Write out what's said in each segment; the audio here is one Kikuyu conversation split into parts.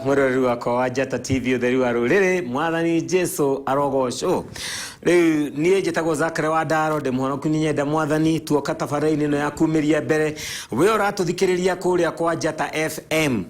Mwĩroreri wakwa wa Njata TV, ũtheri wa rũrĩrĩ, Mwathani Jesu arogocwo. Rĩu niĩ njĩtagwo Zakare wa Ndaro, ndĩ mũhonoku, nĩ nyenda Mwathani. Tuoka tabarĩra-inĩ ĩno ya kumĩria mbere. We ũratũthikĩrĩria kũrĩa kwa Njata FM,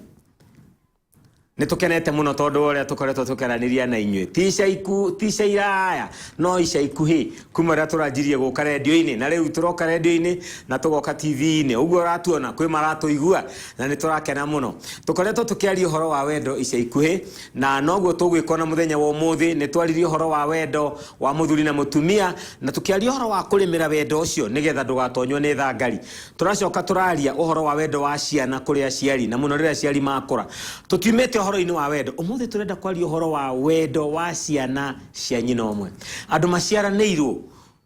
nĩ tũkenete mũno tondũ wa ũrĩa tũkoretwo tũkĩaranĩria na inyuĩ, ti ica iku ti ica iraya, no ica ikuhĩ kuma rĩrĩa tũranjirie gũka rendio-inĩ, na rĩu tũroka rendio-inĩ na tũgoka TV-inĩ. Ũguo ũratuona kwĩ maratũigua na nĩ tũrakena mũno. Tũkoretwo tũkĩaria ũhoro wa wendo ica ikuhĩ, na noguo tũgwĩka ona mũthenya wa ũmũthĩ. Nĩ twaririe ũhoro wa wendo wa mũthuri na mũtumia, na tũkĩaria ũhoro wa kũrĩmĩra wendo ũcio nĩgetha ndũgatonywo nĩ thangari. Tũracoka tũraria ũhoro wa wendo wa ciana kũrĩ aciari, na mũno rĩrĩa aciari makũra. Tũtiumĩte ũhoro-inĩ wa wendo. Ũmũthĩ tũrenda kwaria ũhoro wa wendo wa ciana cia nyina ũmwe, andũ maciaranĩirwo,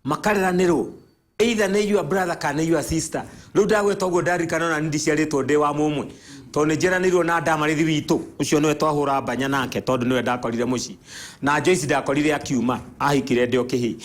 makareranĩrwo, either nĩ your brother kana nĩ your sister. Rĩu ndagwĩta ũguo, ndarikana ona niĩ ndiciarĩtwo ndĩ wa mũmwe, tondũ nĩ njiaranĩirwo na Ndamarithi witũ. Ũcio nĩwe twahũra mbanya nake, tondũ nĩwe ndakorire mũciĩ. Na Joyce ndakorire akiuma, ahikire ndĩ o kĩhĩĩ.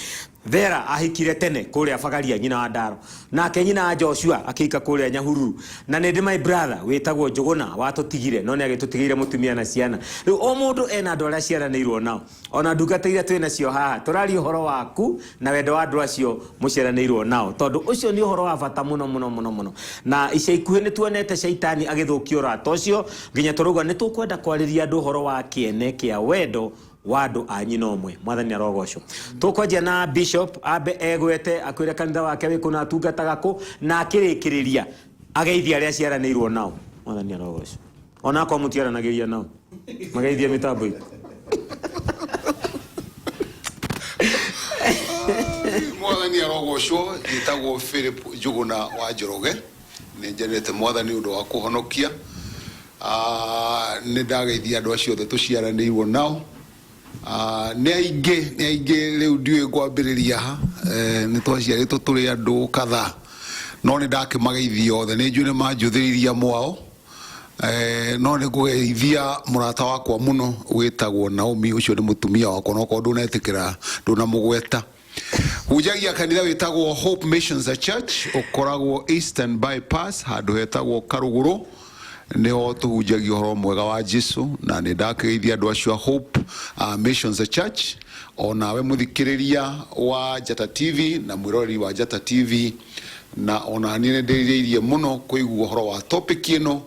Vera ahikire tene kũrĩa Bagaria, nyina wa Ndaro. Nake nyina wa Joshua akĩhika kũrĩa Nyahururu. Na nĩ ndĩ my brother wĩtagwo Njũgũna watũtigire, no nĩ agĩtũtigĩire mũtumia na ciana. Rĩu o mũndũ ena andũ arĩa aciaranĩirwo nao, ona ndungata iria twĩ nacio haha. Tũraria ũhoro waku na wendo wa andũ acio mũciaranĩirwo nao, tondũ ũcio nĩ ũhoro wa bata mũno mũno mũno mũno. Na ica ikuhĩ nĩ tuonete caitani agĩthũkia ũrata ũcio, nginya tũrauga nĩ tũkwenda kwarĩria andũ ũhoro wa kĩene kĩa wendo wa andũ a nyina ũmwe. Mwathani arogocwo. Tũkwanjia na Bishop, ambe egwete, akwĩre kanitha wake wĩ kũ na atungataga kũ, na akĩrĩkĩrĩria ageithie arĩa aciaranĩirwo nao. Mwathani arogocwo. Onakorwo mũtiaranagĩria nao, mageithie mĩtambo itũ. Mwathani arogocwo. Njĩtagwo Philip Njũgũna wa Njoroge. Nĩ njenete Mwathani ũndũ wa kũhonokia. Nĩ ndageithia andũ acio othe tũciaranĩirwo nao. Nĩ aingĩ, nĩ aingĩ, rĩu ndiũĩ ngwambĩrĩria ha. Nĩ twaciarĩtwo tũrĩ andũ kadhaa, no nĩ ndakĩmageithia othe. Nĩ njũĩ nĩ manjũthĩrĩirie amwe ao. No nĩ ngũgeithia mũrata wakwa mũno wĩtagwo Naomi, ũcio nĩ mũtumia wakwa, no korwo ndũnetĩkĩra ndũnamũgweta. Hunjagia kanitha wĩtagwo Hope Missions Church, ũkoragwo Eastern Bypass, handũ hetagwo Karũgũrũ. Nĩho tũhunjagia ũhoro mwega wa Jesu, na nĩ ndakĩgeithia andũ acio a Hope Missions Church. O nawe mũthikĩrĩria wa Njata TV na mwĩroreri wa Njata TV, na ona niĩ nĩ ndĩrirĩirie mũno kũigua ũhoro wa topic ĩno,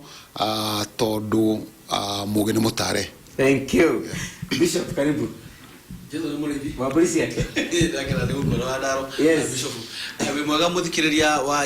tondũ mũgĩ nĩ mũtare. Thank you. Bishop, karibu. Jesu nĩ mũrĩithi. Wa mbũri ciake. Ndakena nĩ gũkuona, wa Ndaro. Yes. Na Bishop. Wĩ mwega mũthikĩrĩria wa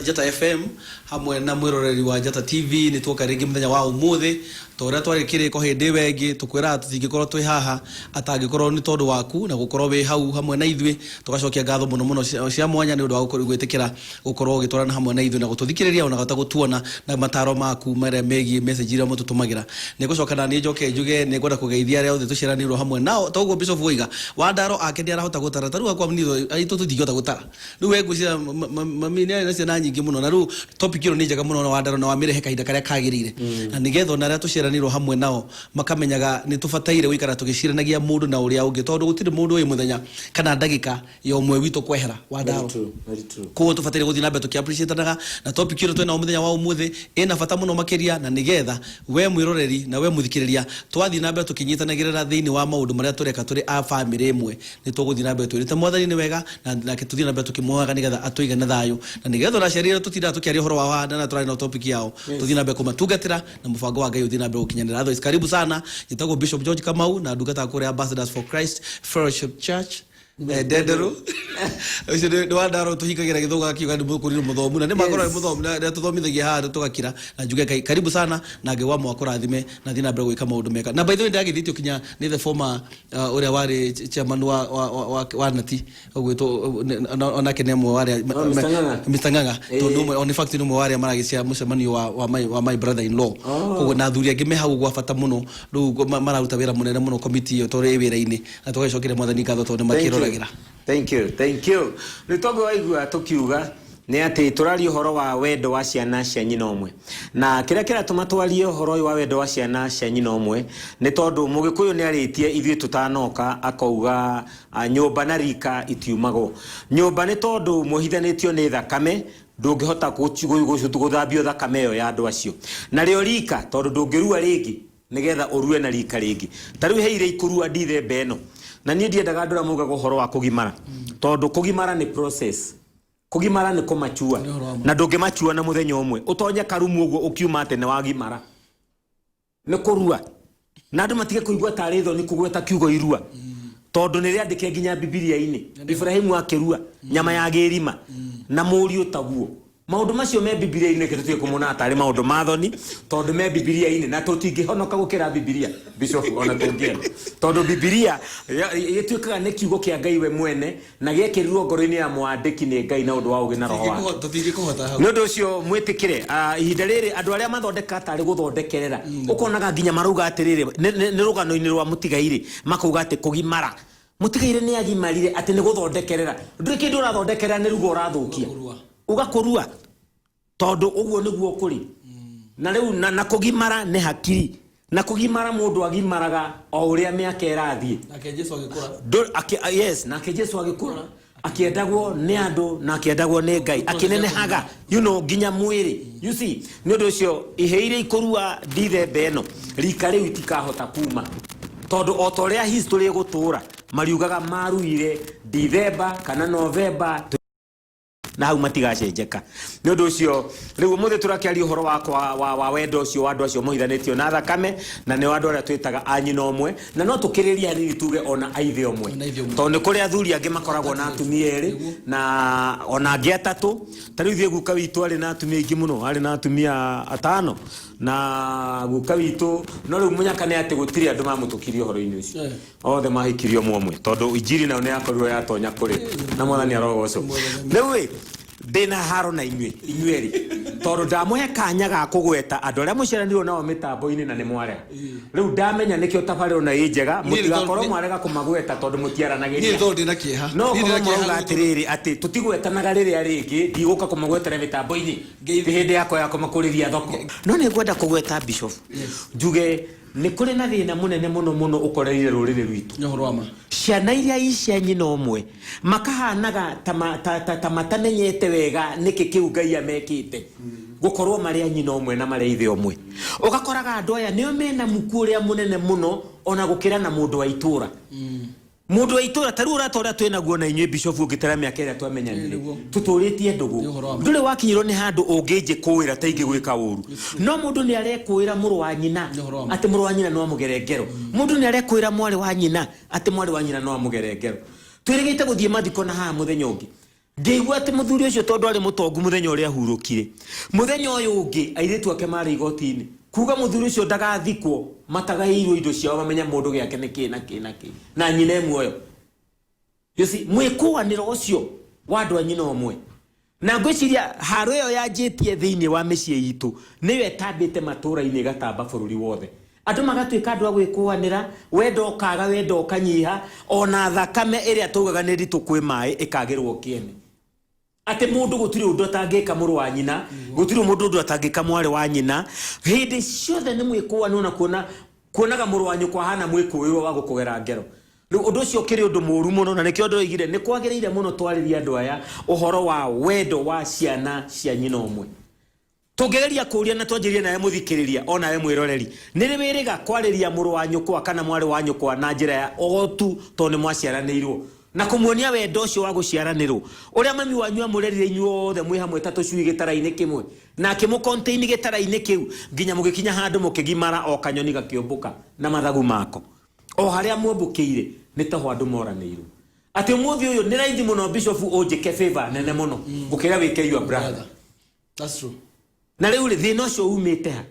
Njata FM hamwe na mwĩroreri wa Njata TV. Nĩ tuoka rĩngĩ mũthenya wa ũmũthĩ ta ũrĩa twarĩ kĩrĩko hĩndĩ ĩyo ĩngĩ. Tũkwĩraga tũtingĩkorwo twĩ haha atangĩkorwo nĩ tondũ waku na gũkorwo wĩ hau hamwe na ithuĩ. Tũgacokia ngatho mũno mũno cia mwanya nĩ ũndũ wa gwĩtĩkĩra gũkorwo ũgĩtwarana hamwe na ithuĩ na gũtũthikĩrĩria ona gata gũtuona na mataro maku marĩa megiĩ message iria mũtũtũmagĩra. Nĩ ngũcoka na niĩ njoke njuge nĩ ngwenda kũgeithia arĩa othe tũciaranĩirwo hamwe nao, ta ũguo Bishop oiga, Wandaro ake nĩ arahota gũtara. Ta rĩu akwa niĩ aitũ tũtingĩhota gũtara. Rĩu we ngwĩciria mami nĩ arĩ na ciana nyingĩ mũno, na rĩu topic ĩno nĩ njega mũno na Wandaro na wamĩrehe kahinda karĩa kagĩrĩire, na nĩgetha ona arĩa tũciaranĩirwo hamwe nao makamenyaga nĩ tũbataire gũikara tũgĩciranagia mũndũ na ũrĩa ũngĩ, tondũ gũtirĩ mũndũ ũĩ mũthenya kana ndagĩka ya ũmwe witũ kwehera. Wandaro. Very true, very true. Koguo tũbataire gũthiĩ na mbere tũkĩ appreciatanaga, na topic ĩno twĩnayo mũthenya wa ũmũthĩ ĩna bata mũno makĩria, na nĩgetha we mwĩroreri na we mũthikĩrĩria twathiĩ na mbere tũkĩnyitanagĩrĩra thĩinĩ wa maũndũ marĩa tũreka tũrĩ a bamĩrĩ ĩmwe, nĩ tũgũthiĩ na mbere twĩrĩte Mwathani nĩ wega, na nake tũthiĩ na mbere tũkĩmuoyaga nĩgetha atũige na thayũ, na nĩgetha ona aciari arĩa tũtindaga tũkĩaria ũhoro wao haha na tũrarĩ na topic yao, tũthiĩ na mbere kũmatungatĩra na mũbango wa Ngai ũthiĩ na mbere gũkinyanĩra. Otherwise, karibu sana. Njĩtagwo Bishop George Kamau na ndungataga kũrĩa Ambassadors for Christ Fellowship Church, Ndenderũ. Ũcio nĩ Wandaro tũhingagĩra gĩthũngũ akiuga nĩ mũkũrire mũthomu, na nĩ makorwo nĩ mũthomu na tũthomithagia haha tũgakira. Na njuge Ngai karibu sana, na Ngai wa mwakũrathime na thiĩ na mbere gwĩka maũndũ mega. Na by the way, ndagĩthĩtio kinya nĩ the former ũrĩa warĩ chairman wa nati ũgwĩtwo, onake nĩ ũmwe wa arĩa Oh, Mr. Ng'ang'a. Mr. Ng'ang'a, tondũ nĩ ũmwe, in fact nĩ ũmwe wa arĩa maragĩcia mũcemanio wa my brother in law. Koguo na athuri angĩ me hau gwa bata mũno rĩu mararuta wĩra mũnene mũno komiti ĩyo tondũ ĩ wĩra-inĩ, na tũgagĩcokeria Mwathani ngatho tondũ nĩ makĩroragĩra. Thank you, thank you. Rĩu toguo waigua tũkiuga nĩ atĩ tũraria ũhoro wa wendo wa ciana cia nyina ũmwe, na kĩrĩa kĩratũma twarie ũhoro ũyũ wa wendo wa ciana cia nyina ũmwe nĩ tondũ Mũgĩkũyũ nĩ arĩtie ithuĩ tũtanoka, akauga nyũmba na rika itiumagwo nyũmba, nĩ tondũ muohithanĩtio nĩ thakame, ndũngĩhota gũthambio thakame ĩyo ya andũ acio. Narĩo rika, tondũ ndũngĩrua rĩngĩ. Nĩgetha ũrue na rika rĩngĩ. Ta rĩu he iria ikũrua ndithemba ĩno. Na niĩ ndiendaga andũ arĩa maugaga ũhoro wa kũgimara. Tondũ kũgimara nĩ process. Kũgimara nĩ kũmachua. Nĩ ũhoro wa ma. Na ndũngĩmachua na mũthenya ũmwe. Ũtonye karumu ũguo ũkiuma atĩ nĩ wagimara. Nĩ kũrua. Na andũ matige kũigua tarĩ thoni kũgweta kiugo irua. Tondũ nĩ rĩandĩke nginya Bibilia-inĩ. Ibrahimu akĩrua nyama ya gĩrima na mũriũ taguo. Maũndũ macio me Bibilia-inĩ reke tũtige kũmona tarĩ maũndũ ma thoni tondũ me Bibilia-inĩ na tũtingĩhonoka gũkĩra Bibilia Bishop ona tũngĩenda. Tondũ Bibilia ĩtuĩkaga nĩ kiugo kĩa Ngai we mwene na gĩekĩrirwo ngoro-inĩ ya mwandĩki nĩ Ngai na ũndũ wa ũũgĩ na roho wake. Tũtingĩkũhota hau. Nĩ ũndũ ũcio mwĩtĩkĩre ihinda rĩrĩ andũ arĩa mathondekaga tarĩ gũthondekerera ũkonaga nginya marauga atĩrĩrĩ nĩ rũgano-inĩ rwa mũtigairĩ makauga atĩ kũgimara mũtigairĩ nĩ agimarire atĩ nĩ gũthondekerera ndũrĩ kĩndũ ũrathondekerera nĩ ruga ũrathũkia Ũgakũrua. Ũgakũrua tondũ ũguo nĩguo kũrĩ na rĩu na kũgimara nĩ hakiri na kũgimara mũndũ agimaraga o ũrĩa mĩaka ĩrathiĩ. Nake Jesu agĩkũra. Yes, nake Jesu agĩkũra akĩendagwo nĩ andũ na akĩendagwo nĩ Ngai akĩnenehaga nginya mwĩrĩ you see. Nĩ ũndũ ũcio ihĩ iria ikũrua ndithemba ĩno rika rĩu itikahota kuma tondũ o ta ũrĩa history ĩgũtũra mariugaga maruire ndithemba kana Novemba na hau matigacenjeka. Nĩ ũndũ ũcio rĩu ũmũthĩ tũrakĩaria ũhoro wa wendo ũcio wa andũ acio mohithanĩtio na thakame na nĩo andũ arĩa twĩtaga a nyina ũmwe na no tũkĩrĩrie hanini tuge ona a ithe ũmwe Ona ithe ũmwe. tondũ nĩ kũrĩ athuri angĩ makoragwo na atumia erĩ na ona angĩ atatũ. Ta rĩu ithuĩ guka witũ arĩ na atumia aingĩ mũno, arĩ na atumia atano na guka witũ no rĩu mũnyaka nĩ atĩ gũtirĩ andũ mamũtũkirie ũhoro-inĩ ũcio. Othe mahikirio ũmwe ũmwe tondũ injiri nayo nĩ yakorirwo yatonya kũrĩ na mwathani arogocwo. Rĩu ĩ ndĩna haro na inyuĩ inyuĩ erĩ tondũ ndamũhe kanya ga kũgweta andũ arĩa mũciaranirwo nao mĩtambo-inĩ na nĩ mwarega. Rĩu ndamenya nĩkĩo tabarĩra ona ĩ njega mũtigakorwo mwarega kũmagweta tondũ mũtiaranagĩria. Niĩ tondũ ndĩna kĩeha. No Niĩ korwo ndĩna kĩeha mauga rĩu tondũ atĩrĩrĩ atĩ tũtigwetanaga rĩrĩa rĩngĩ ndigũka kũmagwetera mĩtambo-inĩ Ngeithi. ti hĩndĩ yakwa ya kũmakũrĩria thoko. No nĩ ngwenda kũgweta Bishop njuge nĩ kũrĩ na thĩna mũnene mũno mũno ũkoreire rũrĩrĩ rwitũ. Nĩ ũhoro wa ma. Ciana iria i cia nyina ũmwe makahanaga ta matamenyete wega nĩkĩ kĩu Ngai amekĩte gũkorwo marĩ a nyina ũmwe na marĩ a ithe ũmwe. Ũgakoraga andũ aya nĩo mena muku ũrĩa mũnene mũno ona gũkĩra na mũndũ wa itũra. Mũndũ wa itũra ta rĩu ũrata ũrĩa twĩnaguo na inyuĩ Bishop ũngĩtara mĩaka ĩrĩa twamenyanire tũtũrĩtie ndũgũ. Nĩ ũhoro wa ma. Ndũrĩ wakinyĩrwo nĩ handũ ũngĩnjĩkũĩra ta ingĩgwĩka ũru. No mũndũ nĩ arekũĩra mũrũ wa nyina Nĩ ũhoro wa ma. atĩ mũrũ wa nyina no amũgere ngero. Mũndũ nĩ arekũĩra mwarĩ wa nyina atĩ mwarĩ wa nyina no amũgere ngero. Twĩrĩgĩte gũthiĩ mathiko na haha mũthenya ũngĩ. Ngĩigua atĩ mũthuri ũcio tondũ arĩ mũtongu mũthenya ũrĩa ahurũkire. Mũthenya ũyũ ũngĩ airĩtu ake marĩ igoti-inĩ. Kuga mũthuri ũcio ndagathikwo matagaĩirwo indo ciao mamenye mũndũ gĩake nĩ kĩ na kĩ na kĩ. Na nyina e muoyo. You see, mwĩkũanĩro ũcio wa andũ a nyina ũmwe. Na ngwĩciria haro ĩyo yanjĩtie thĩinĩ wa mĩciĩ itũ nĩyo ĩtambĩte matũũra-inĩ ĩgatamba bũrũri wothe. Andũ magatuĩka andũ a gwĩkũanĩra, wendo ũkaga, wendo ũkanyiha, ona thakame ĩrĩa taugaga nĩ nditũ kwĩ maĩ ĩkagĩrwo kĩene. Atĩ mũndũ gũtirĩ ũndũ atangĩka mũrũ wa nyina, gũtirĩ mũndũ ũndũ atangĩka mwarĩ wa nyina. Hĩndĩ ciothe nĩ mwĩkũanwo na kuonaga mũrũ wa nyũkwa ahana mwĩkũĩrwo wa gũkũgera ngero. Rĩu ũndũ ũcio ũkĩrĩ ũndũ mũũru mũno na nĩkĩo ndoigire nĩ kwagĩrĩire mũno twarĩrie andũ aya ũhoro wa wendo wa ciana cia nyina ũmwe. Tũngĩgeria kũũria na twanjĩrĩrie nawe mũthikĩrĩria o nawe mwĩroreri, nĩ rĩ wĩrĩga kwarĩria mũrũ wa nyũkwa kana mwarĩ wa nyũkwa na njĩra ya o tu tondũ nĩ mwaciaranĩirwo na kũmuonia wendo ũcio wa gũciaranĩrwo ũrĩa mami wanyu amũrerire inyuothe mwĩ hamwe ta tũcui gĩtara-inĩ kĩmwe na akĩmũ-contain gĩtara-inĩ kĩu nginya mũgĩkinya handũ mũkĩgimara o kanyoni gakĩũmbũka na mathagu mako o harĩa muombũkĩire nĩ taho andũ moranĩirwo. Atĩ ũmũthĩ ũyũ nĩ raithi mũno Bishop ũnjĩke favor nene mũno gũkĩra wĩke your brother. That's true. Na rĩu rĩ thĩna ũcio umĩte ha?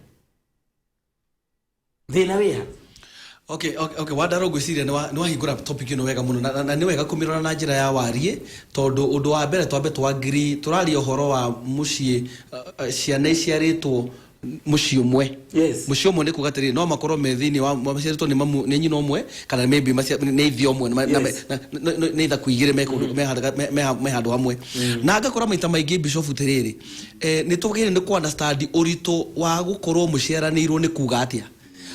Thĩna wĩ ha? Okay, okay, okay. Wandaro ngwĩciria nĩ wahingũra topic ĩno wega mũno na nĩ wega kũmĩrora na njĩra ya wariĩ tondũ ũndũ wa mbere twambe twangiri tũraria ũhoro wa mũciĩ ciana iciarĩtwo mũciĩ ũmwe. Yes. Mũciĩ ũmwe nĩ kuga atĩrĩrĩ no makorwo me thĩinĩ wa maciarĩtwo nĩ mamu nĩ nyina ũmwe kana maybe nĩ ithe ũmwe Yes. nĩ ithaku igĩrĩ me kũndũ me handũ hamwe. Na ngakora maita maingĩ Bishop atĩrĩrĩ nĩ twagĩrĩire nĩ kũ understand ũritũ wa gũkorwo mũciaranĩirwo nĩ kuga atĩa.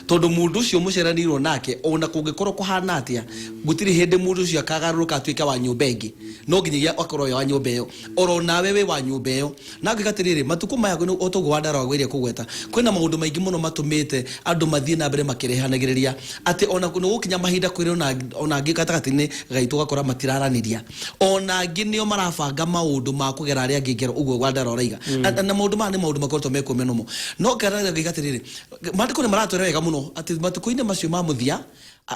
Tondũ mũndũ ũcio mũciaranĩirwo nake, ona kũngĩkorwo kũhana atĩa, gũtirĩ hĩndĩ mũndũ ũcio akagarũrũka atuĩke wa nyũmba ĩngĩ. No nginyagia akorwo we wa nyũmba ĩyo. Oro nawe wĩ wa nyũmba ĩyo. Na ngĩka atĩrĩrĩ, matukũ maya o toguo Wandara wagĩrĩire kũgweta, kwĩna maũndũ maingĩ mũno matũmĩte andũ mathiĩ na mbere makĩrehanagĩrĩria, atĩ ona nĩ gũkinya mahinda kwĩrĩ ona angĩ gatagatĩ-inĩ gaitũ ũgakora matiraranĩria. Ona angĩ nĩo marabanga maũndũ ma kũgera arĩa angĩ ngero, ũguo Wandara ũraiga. Na maũndũ maya nĩ maũndũ makoretwo mekuo menomo. No ngĩka atĩrĩrĩ, maandĩko nĩ maratwĩra wega mũno atĩ matukũ-inĩ macio ma mũthia,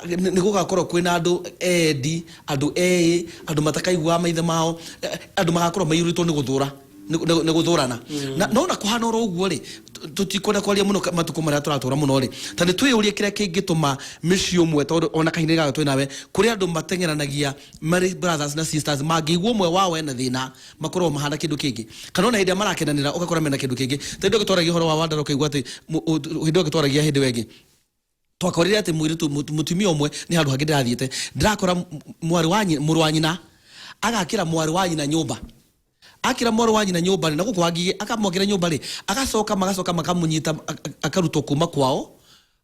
nĩ gũgakorwo kwĩna andũ endi, andũ eĩ, andũ matakaiguaga maithe mao, andũ magakorwo maiyũrĩtwo nĩ gũthũra, nĩ gũthũrana. Na no na kũhana oro ũguo rĩ, tũtikwenda kwaria mũno matukũ marĩa tũratũra mũno rĩ, ta nĩ twĩyũrie kĩrĩa kĩngĩtũma mĩciĩ ũmwe, tondũ ona kahinda gaka twĩ nawe, kũrĩ andũ mateng'eranagia marĩ brothers na sisters, mangĩigua ũmwe wao ena thĩna, makoragwo mahana kĩndũ kĩngĩ. Kana ona hĩndĩ ĩrĩa marakenanĩra, ũgakora mena kĩndũ kĩngĩ. Ta hĩndĩ ĩyo twaragia ũhoro wa Wandara ũkaigua atĩ, hĩndĩ ĩyo twaragia hĩndĩ ĩyo ĩngĩ, twakorire atĩ mũirĩtu mũtumia ũmwe nĩ handũ hangĩ ndĩrathiĩte, ndĩrakora mwarĩ wa nyina, mũrũ wa nyina agakĩra mwarĩ wa nyina nyũmba. Akĩra mwarĩ wa nyina nyũmba rĩ, na gũkũ Wangigĩ akamwakĩra nyũmba rĩ, agacoka magacoka makamũnyita, akarutwo kuma kwao,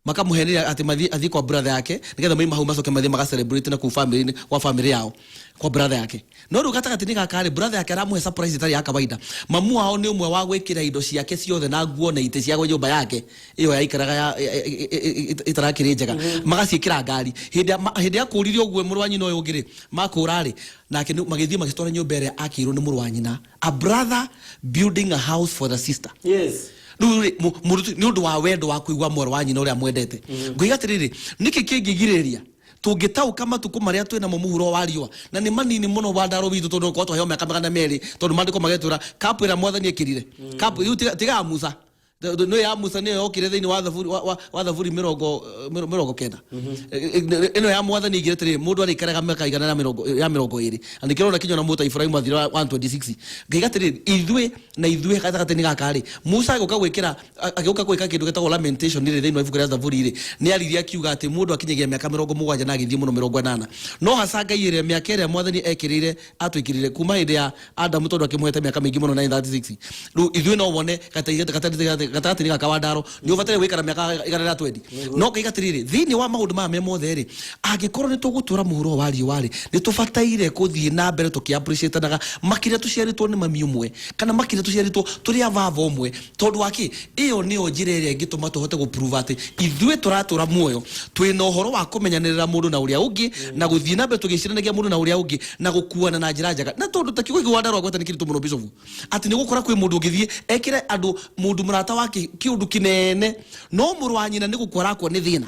makamũheneria atĩ mathiĩ, athiĩ kwa brother yake, nĩgetha maima hau macoke mathiĩ maga celebrate na kũu family-inĩ, gwa family yao, kwa brother yake. No rĩu gatagatĩ-inĩ gaka rĩ, brother yake aramũhe surprise ĩtarĩ ya kawaida. Mamu wao nĩ ũmwe wa gwĩkĩra indo ciake ciothe na nguo na itĩ cia nyũmba yake ĩyo yaikaraga ya ĩtarakĩrĩ njega, magaciĩkĩra ngari. Hĩndĩ hĩndĩ akũrire ũguo mũrũ wa nyina ũyũ ũngĩ rĩ, makũra rĩ, nake magĩthiĩ magĩcitwara nyũmba ĩrĩa akĩirwo nĩ mũrũ wa nyina. A brother building a house for the sister. Rĩu rĩ, mũndũ nĩ ũndũ wa wendo wa kũigua mwarĩ wa nyina ũrĩa amwendete. Ngoiga atĩrĩrĩ, nĩkĩ kĩngĩgirĩrĩria tũngĩtaũka matukũ marĩa twĩ namo mũhuro wa riũa, na nĩ manini mũno Wandaro witũ, tondũ korwo twaheo mĩaka 200, tondũ maandĩko magetwĩra kapu ĩrĩa mwathani ekĩrire kapu rĩu tiga ya Musa. Nĩ ya Musa nĩyo yokire thĩinĩ wa Thaburi, wa Thaburi 90. Ĩno ya mwathani ĩigire atĩrĩrĩ, mũndũ arĩikaraga mĩaka igana ya 20, na nĩkĩo ũrona kinya ona mũndũ ta Ibrahimu athire 126. Ngaiga atĩrĩrĩ, ithuĩ na ithuĩ gatagatĩ-inĩ gaka rĩ, Musa agĩũka gwĩkĩra, agĩũka gwĩka kĩndũ gĩtagwo lamentation rĩ, thĩinĩ wa ibuku rĩa Zaburi rĩ, nĩ aririe akiuga atĩ mũndũ akinyagia mĩaka 70 na agĩthiĩ mũno 80. No haca Ngai ĩrĩa mĩaka ĩrĩa mwathani ekĩrĩire, atwĩkĩrire kuma hĩndĩ ya Adamu, tondũ akĩmũhete mĩaka mĩingĩ mũno 936. Rĩu ithuĩ no wone gatagatĩ-inĩ gaka wa ndaro nĩ ũbataire gũikara mĩaka 120. No ngaiga atĩrĩrĩ, thĩinĩ wa maũndũ maya me mothe rĩ, angĩkorwo nĩ tũgũtũra mũhuro wa riũa rĩ, nĩ tũbataire gũthiĩ na mbere tũkĩ appreciate-anaga, makĩria tũciarĩtwo nĩ mami ũmwe, kana makĩria tũciarĩtwo tũrĩ a baba ũmwe. Tondũ wa kĩ? Ĩyo nĩyo njĩra ĩrĩa ĩngĩtũma tũhote gũ prove atĩ ithuĩ tũratũra muoyo twĩna ũhoro wa kũmenyanĩrĩra mũndũ na ũrĩa ũngĩ, na gũthiĩ na mbere tũgĩciranagia mũndũ na ũrĩa ũngĩ, na gũkuana na njĩra njega. Na tondũ ta kiugo kĩu Wandaro agweta nĩ kĩritũ mũno Bishop, atĩ nĩ ũgũkora kwĩ mũndũ ũngĩthiĩ ekĩre andũ mũndũ mũrata wake kĩũndũ kĩnene, no mũrũ wa nyina nĩ gũkua arakua nĩ thĩna.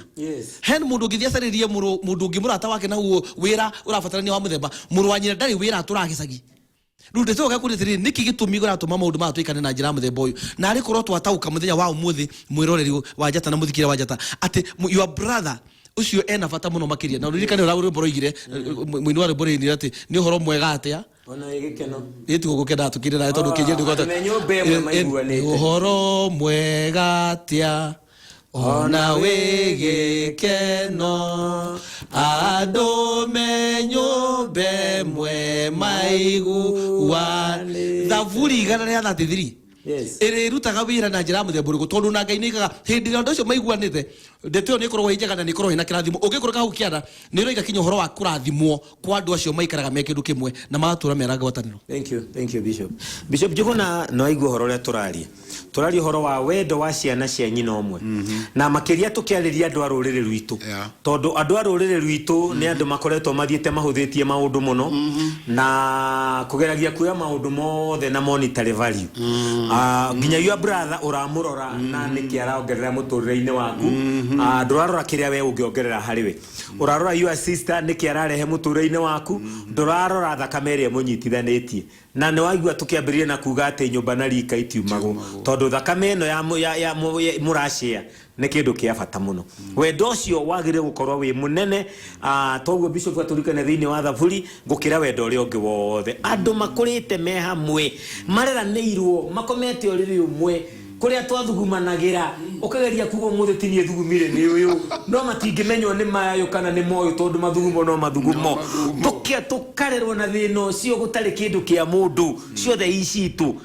He mũndũ ũngĩthiĩ acarĩrie mũndũ ũngĩ mũrata wake na huo wĩra ũrabatarania wa mũthemba, mũrũ wa nyina ndarĩ wĩra atũraga gĩcagi. Rĩu ndeto ĩyo gakũria atĩrĩrĩ, nĩkĩ gĩtũmi kĩratũma maũndũ maya twĩkane na njĩra ya mũthemba ũyũ? Na arĩ korwo twataũka mũthenya wa ũmũthĩ, mwĩroreri wa Njata na mũthikĩrĩria wa Njata, atĩ your brother ũcio ena bata mũno makĩria. Na ũririkane ũrĩa rwĩmbo roigire, mũini wa rwĩmbo rũinire atĩ nĩ ũhoro mwega atĩa? Ona wĩ gĩkeno. Ĩ tigo gũkena tũkĩrĩ nawe tondũ kĩnjĩ ndũgota. Andũ me nyũmba ĩmwe maiguanĩte. Ũhoro mwega atĩa? Ona wĩ gĩkeno, andũ me nyũmba ĩmwe maiguanĩte. Thaburi 133. Ĩrĩrutaga wĩra na njĩra ya mũthemba ũrĩkũ? Tondũ na Ngai nĩ aigaga hĩndĩ ĩrĩa andũ acio maiguanĩte, ndeto ĩyo nĩ ĩkoragwo ĩ njega na nĩ ĩkoragwo ĩna kĩrathimo. Ũngĩkũrũka hau kĩanda, nĩ ĩroiga kinya ũhoro wa kũrathimwo kwa andũ acio maikaraga me kĩndũ kĩmwe na magatũra mena ngwatanĩro. Thank you, thank you Bishop. Bishop Njuguna, no aigua ũhoro ũrĩa tũraria. Tũraria ũhoro wa wendo wa ciana cia nyina ũmwe. Na makĩria tũkĩarĩria andũ a rũrĩrĩ rwitũ. Tondũ andũ a rũrĩrĩ rwitũ nĩ andũ makoretwo mathiĩte mahũthĩtie maũndũ mũno na kũgeragia kuoya maũndũ mothe na monetary value. Nginya your brother ũramũrora na nĩkĩ araongerera mũtũrĩre-inĩ waku. Ndũrarora kĩrĩa we ũngĩongerera harĩ we. Ũrarora your sister nĩkĩ ararehe mũtũrĩre-inĩ waku, ndũrarora thakame ĩrĩa ĩmũnyitithanĩtie. Na nĩ waigua tũkĩambĩrĩria na kuga atĩ nyũmba na rika itiumagwo, tondũ thakame ĩno ya mũracĩa nĩ kĩndũ kĩa bata mũno. Wendo ũcio wagĩrĩire gũkorwo wĩ mũnene, toguo Bishop atũririkania thĩinĩ wa Thaburi, gũkĩra wendo ũrĩa ũngĩ wothe. Andũ makũrĩte me hamwe, mareranĩirwo, makomete ũrĩrĩ ũmwe, kũrĩa twathugumanagĩra, ũkageria kuga ũmũthĩ ti niĩ thugumire nĩ ũyũ, no matingĩmenywo nĩ mayũ kana nĩ moyũ tondũ mathugumo no mathugumo. Tũkarerwo na thĩna ũcio gũtarĩ kĩndũ kĩa mũndũ, ciothe i citũ.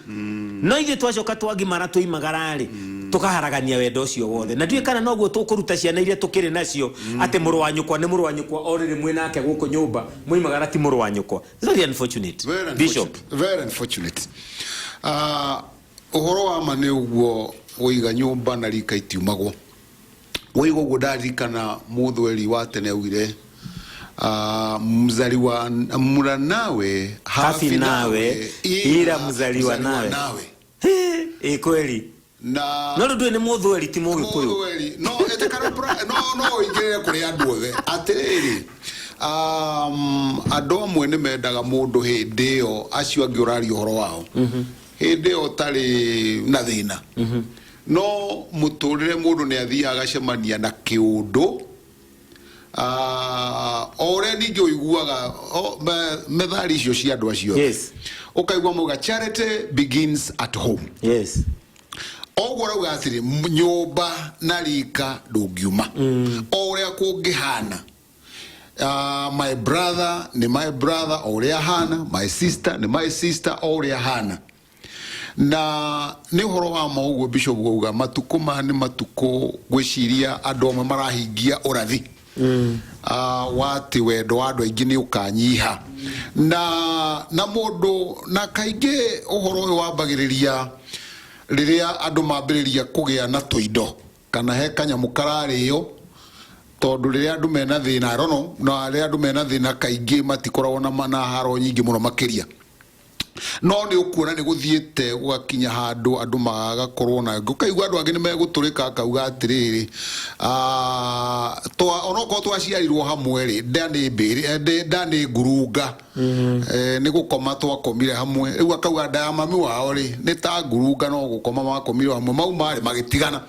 No ithuĩ twacoka twagimara twoimagara-rĩ, Tũkaharagania wendo ũcio wothe, na ndiũĩ kana noguo tũkũruta ciana iria tũkĩrĩ nacio atĩ mũrũ wa nyũkwa nĩ mũrũ wa nyũkwa, o rĩrĩ mwĩ nake gũkũ nyũmba moimagara ti mũrũ wa nyũkwa. It's very unfortunate. Very Bishop. unfortunate. Very unfortunate. Ũhoro wa ma nĩ ũguo woiga, nyũmba na rika itiumagwo. Woiga ũguo ndaririkana mũthweri wa tene augire, mzaliwa mla nawe hafi nawe, ila mzaliwa nawe. Ĩ kweli. Na No rĩu ndũĩ nĩ mũthweri ti mũgĩkũyũ. Mũthweri no ĩtĩkana no no ũingĩrĩre kũrĩ andũ othe atĩrĩrĩ, andũ amwe nĩ mendaga mũndũ hĩndĩ ĩyo acio angĩ ũraria ũhoro wao hĩndĩ ĩyo ũtarĩ na thĩna, no mũtũrĩre mũndũ nĩ athiaga agacemania na kĩũndũ. O ũrĩa ningĩ ũiguaga methali icio cia andũ acio, ũkaigua mauga, "Charity begins at home." Oguo rauga atĩrĩ, nyũmba na rika ndũngiuma o ũrĩa kũngĩhana. My brother nĩ my brother o ũrĩa ahana, my sister nĩ my sister o ũrĩa ahana. Na nĩ ũhoro wa ma ũguo Bishop wauga, matukũ maya nĩ matukũ ngwĩciria andũ amwe marahingia ũrathi wa atĩ wendo wa andũ aingĩ nĩ ũkanyiha, na mũndũ na kaingĩ ũhoro ũyũ wambagĩrĩria rĩrĩa andũ mambĩrĩria kũgĩa na tũindo kana he kanyamũ kararĩo, tondũ rĩrĩa andũ mena thĩna, I don't know, na rĩrĩa andũ mena thĩna kaingĩ matikoragwo na haro nyingĩ mũno makĩria, no nĩ ũkuona nĩ gũthiĩte gũgakinya handũ andũ magakorwo na ũkaigua andũ angĩ nĩ megũtũrĩka, akauga atĩrĩrĩ, onokorwo twaciarirwo hamwe rĩ, nda nĩ mbĩrĩ, nda nĩ ngurunga. Nĩ gũkoma twakomire hamwe. Rĩu akauga nda ya mami wao rĩ nĩ ta ngurunga, no gũkoma makomire hamwe, mau marĩ magĩtigana.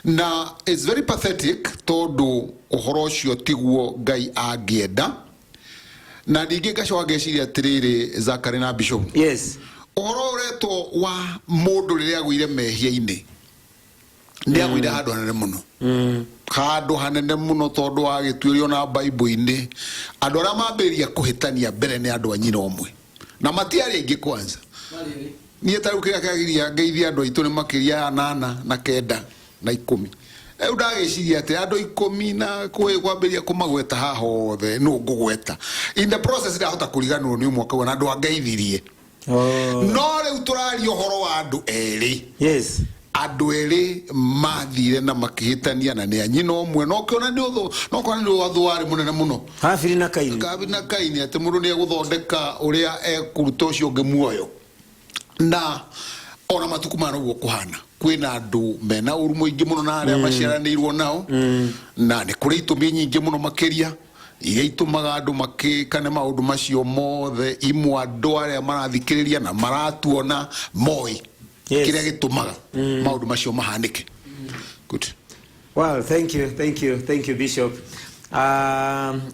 Na it's very pathetic, tondũ ũhoro ũcio tiguo Ngai angĩenda. Na ningĩ ngacoka ngeciria atĩrĩrĩ, Zakari na Bishop, ũhoro ũretwo wa mũndũ rĩrĩa agũire mehia-inĩ nĩ agũire handũ hanene mũno, handũ hanene mũno, tondũ wagĩtuĩrio na Bible-inĩ andũ arĩa mambĩrĩria kũhĩtania mbere nĩ andũ a nyina ũmwe, na matiarĩ aingĩ. Kwanza niĩ ta rĩu kĩrĩa kĩagiria ngeithia andũ aitũ nĩ makĩria ya 8 na 9 na 10. Rĩu ndagĩciria atĩ andũ 10 na kwambĩrĩria kũmagweta haha othe nũ ngũgweta, in the process ndahota kũriganĩrwo nĩ ũmwe akauga na andũ angeithirie. No rĩu tũraria ũhoro wa andũ erĩ, andũ erĩ mathire na makĩhĩtania na nĩ a nyina ũmwe, no ũkĩona nĩ ũthũ, no ũkĩona nĩ ũthũ warĩ mũnene mũno. Habili na Kaini. Kabiri na Kaini, atĩ mũndũ nĩ egũthondeka ũrĩa ekũruta ũcio ũngĩ muoyo. Na ona matukũ maya noguo kũhana, kwĩna andũ mena ũru mũingĩ mũno na arĩa maciaranĩirwo nao, na nĩ kũrĩ itũmi nyingĩ mũno makĩria iria itũmaga andũ makĩkane maũndũ macio mothe. Imwe andũ arĩa marathikĩrĩria na maratuona moĩ kĩrĩa gĩtũmaga maũndũ macio mahanĩke. Good. Well, thank you, thank you, thank you, Bishop.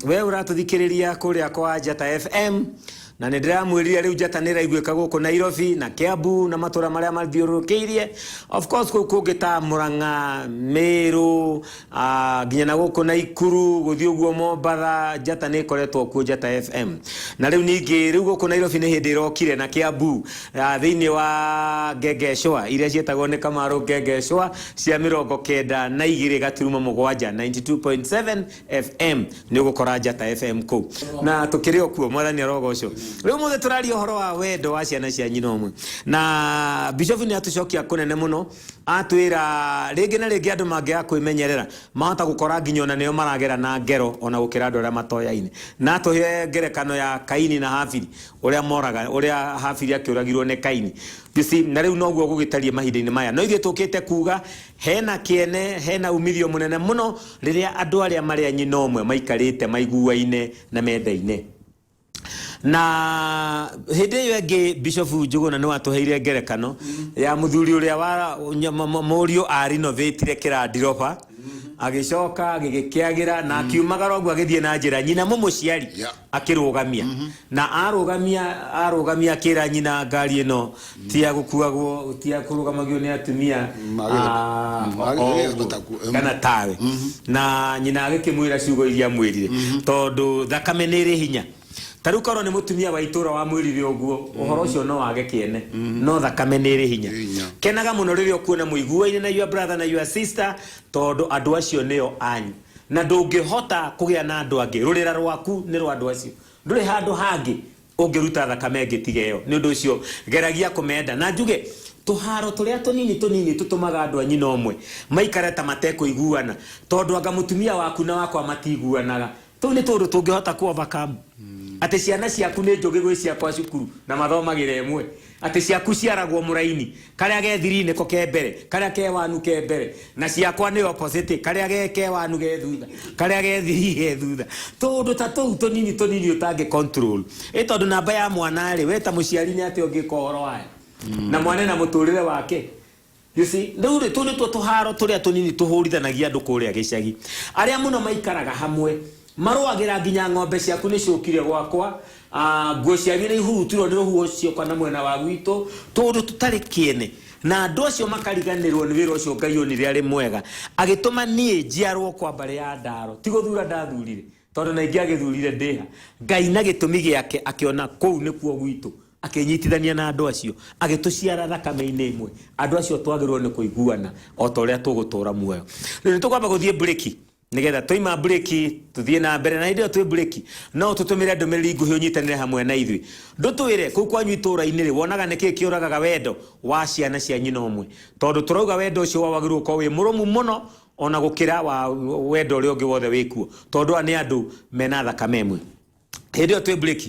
We ũratũthikĩrĩria kũrĩa kwa Njata FM, na nĩ ndĩramwĩrire rĩu Njata nĩ ĩraiguĩka gũkũ Nairobi na Kiambu na matũra marĩa mathiũrũrũkĩirie, of course kũu kũngĩ ta Murang'a, Meru, nginya na gũkũ Naikuru gũthiĩ ũguo Mombatha, Njata nĩ ĩkoretwo kuo, Njata FM. Na rĩu ningĩ rĩu gũkũ Nairobi nĩ hĩndĩ ĩrokire na Kiambu, thĩinĩ wa ngengecwa iria ciĩtagwo nĩ Kamaru ngengecwa cia 92.7, 92.7 FM, nĩ ũgũkora Njata FM kũu. Na tũkĩrĩ o kuo, mwathani arogocwo. Rĩu mũthĩ tũraria ũhoro wa wendo wa ciana cia nyina ũmwe, na Bishop nĩ atũcokia kũnene mũno, atwĩra rĩngĩ na rĩngĩ andũ mangĩaga kwĩmenyerera mahota gũkora nginya ona nĩo maragera na ngero ona gũkĩra andũ arĩa matoyaine. Na atũhe ngerekano ya Kaini na Habili, ũrĩa moraga, ũrĩa Habili akĩũragirwo nĩ Kaini. You see, na rĩu noguo gũgĩtariĩ mahinda-inĩ maya. No ithuĩ tũkĩte kuga hena kĩene, hena umithio mũnene mũno rĩrĩa andũ arĩa marĩ a nyina ũmwe maikarĩte maiguaine na mendaine. Na hĩndĩ ĩyo ĩngĩ Bishop Njũgũna nĩ watũheire ngerekano ya mũthuri ũrĩa wa mũriũ arinovatire kĩrandiroba, agĩcoka gĩgĩkĩagĩra na akiumagara ũguo agĩthiĩ na njĩra, nyina mũmũciari akĩrũgamia, na arũgamia akĩra nyina, ngari ĩno ti ya gũkuagwo, ti ya kũrũgamagio nĩ atumia, o ũguo, kana tawe. Na nyina agĩkĩmwĩra ciugo iria amwĩrire, tondũ thakame nĩ ĩrĩ hinya. Ta rĩu korwo nĩ mũtumia wa itũra wamwĩrire ũguo, ũhoro ũcio no wage kĩene, no thakame nĩ ĩrĩ hinya. Ĩrĩ hinya. Kenaga mũno rĩrĩa ũkuona mũiguaine na your brother na your sister, tondũ andũ acio nĩo anyu, na ndũngĩhota kũgĩa na andũ angĩ. Rũrĩra rwaku nĩ rwa andũ acio, ndũrĩ handũ hangĩ ũngĩruta thakame ĩngĩ tiga ĩyo. Nĩ ũndũ ũcio geragia kũmenda. Na njuge tũharo tũrĩa tũnini tũnini tũtũmaga andũ a nyina ũmwe maikare ta matekũiguana, tondũ anga mũtumia waku na wakwa matiguanaga. Tũu nĩ tũũndũ tũngĩhota kũ overcome. Atĩ ciana ciaku nĩ njũgĩ gwĩ ciakwa cukuru na mathomagĩra ĩmwe, atĩ ciaku ciaragwo mũraini, karĩa ge thirii nĩko ke mbere, karĩa ke wanu ke mbere, na ciakwa nĩ opposite, karĩa ke wanu ge thutha, karĩa ge thirii ge thutha. Tũũndũ ta tũu tũnini tũnini ũtangĩ control. Ĩ tondũ namba ya mwana rĩ, we ta mũciari nĩ atĩa ũngĩka ũhoro wayo? Na mwana na mũtũrĩre wake. You see, rĩu rĩ, tũu nĩtuo tũharo tũrĩa tũnini tũhũrithanagia andũ kũrĩa gĩcagi. Arĩa mũno maikaraga hamwe, marũagĩra nginya ng'ombe ciaku nĩ ciũkire gwakwa, nguo cianyu nĩ ihurutirwo nĩ rũhuho cioka na mwena wa gwitũ, tũũndũ tũtarĩ kĩene. Na andũ acio makariganĩrwo nĩ wĩra ũcio Ngai onire arĩ mwega, agĩtũma niĩ njiarwo kwa mbarĩ ya Ndaro. Ti gũthura ndathurire, tondũ na ingĩagĩthurire ndĩha. Ngai na gĩtũmi gĩake akĩona kũu nĩkuo gwitũ, akĩnyitithania na andũ acio, agĩtũciara thakame-inĩ ĩmwe. Andũ acio twagĩrĩirwo nĩ kũiguana o ta ũrĩa tũgũtũra muoyo. Rĩu nĩ tũkwamba gũthiĩ mburĩki, nĩgetha twaima mburĩki tũthiĩ na mbere. Na hĩndĩ ĩyo twĩ mburĩki, no tũtũmĩre ndũmĩrĩri nguhĩ ũnyitanĩre hamwe na ithuĩ. Ndũtwĩre kũu kwanyu itũũra-inĩ rĩ, wonaga nĩkĩ kĩũragaga wendo wa ciana cia nyina ũmwe? Tondũ tũrauga wendo ũcio wao wagĩrĩirwo gũkorwo wĩ mũrũmu mũno ona gũkĩra wa wendo ũrĩa ũngĩ wothe wĩkuo, tondũ aya nĩ andũ mena thakame ĩmwe. Hĩndĩ ĩyo twĩ break,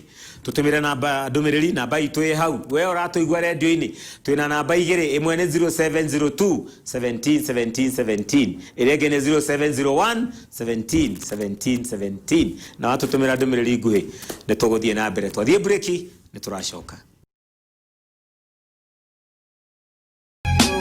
tũtũmĩre namba ndũmĩrĩri, namba itũ ĩ hau. We ũratũigua rendio-inĩ, twĩna namba igĩrĩ, ĩmwe nĩ 0702 17 17 17, ĩrĩa ĩngĩ nĩ 0701 17 17 17. Na watũtũmĩra ndũmĩrĩri nguhĩ nĩ tũgũthiĩ na mbere. Twathiĩ break, nĩ tũracoka.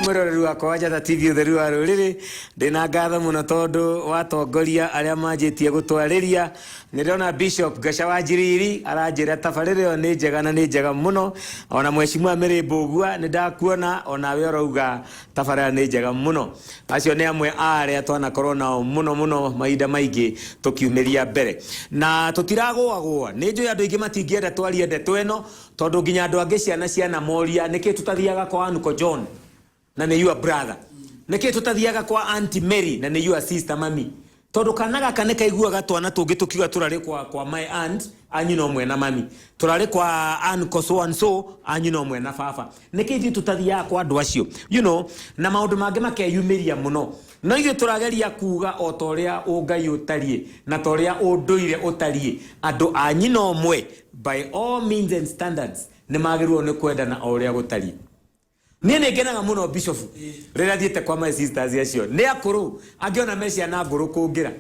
Mwĩroreri wakwa wa Njata TV, ũtheru wa rũrĩrĩ, ndĩna ngatho mũno tondũ watongoria arĩa manjĩtie gũtwarĩria. Nĩ ndĩrona Bishop Gaca wa Njiriri aranjĩra tabarĩra ĩyo nĩ njega na nĩ njega mũno. Ona Mheshimiwa Mary Mbũgua nĩ ndakuona, onawe ũrauga tabarĩra nĩ njega mũno. Acio nĩ amwe a arĩa twanakorwo nao mũno mũno mahinda maingĩ tũkiumĩria mbere, na tũtiragũagũa. Nĩ njũĩ andũ aingĩ matingĩenda twarie ndeto ĩno, tondũ nginya andũ angĩ ciana cianamoria nĩkĩ tũtathiaga kwa Uncle John na nĩ your brother, nĩkĩ tũtathiaga kwa Auntie Mary na nĩ your sister mami, tondũ kana gaka nĩ kaiguaga twana tũngĩ tũkiuga tũrarĩ kwa my aunt a nyina ũmwe na mami, tũrarĩ kwa uncle so and so a nyina ũmwe na baba, nĩkĩ ithuĩ tũtathiaga kwa andũ acio, na maũndũ mangĩ makeyumĩria mũno. No ithuĩ tũrageria kuga o ta ũrĩa ũngai ũtariĩ na ta ũrĩa ũndũire ũtariĩ, andũ a nyina ũmwe by all means and standards nĩ magĩrĩirwo nĩ kwendana o ũrĩa gũtariĩ. Niĩ nĩ ngenaga mũno, Bishop, rĩrĩa thiĩte kwa my sisters acio nĩ akũrũ, angĩ ona me ciana ngũrũ kũngĩra,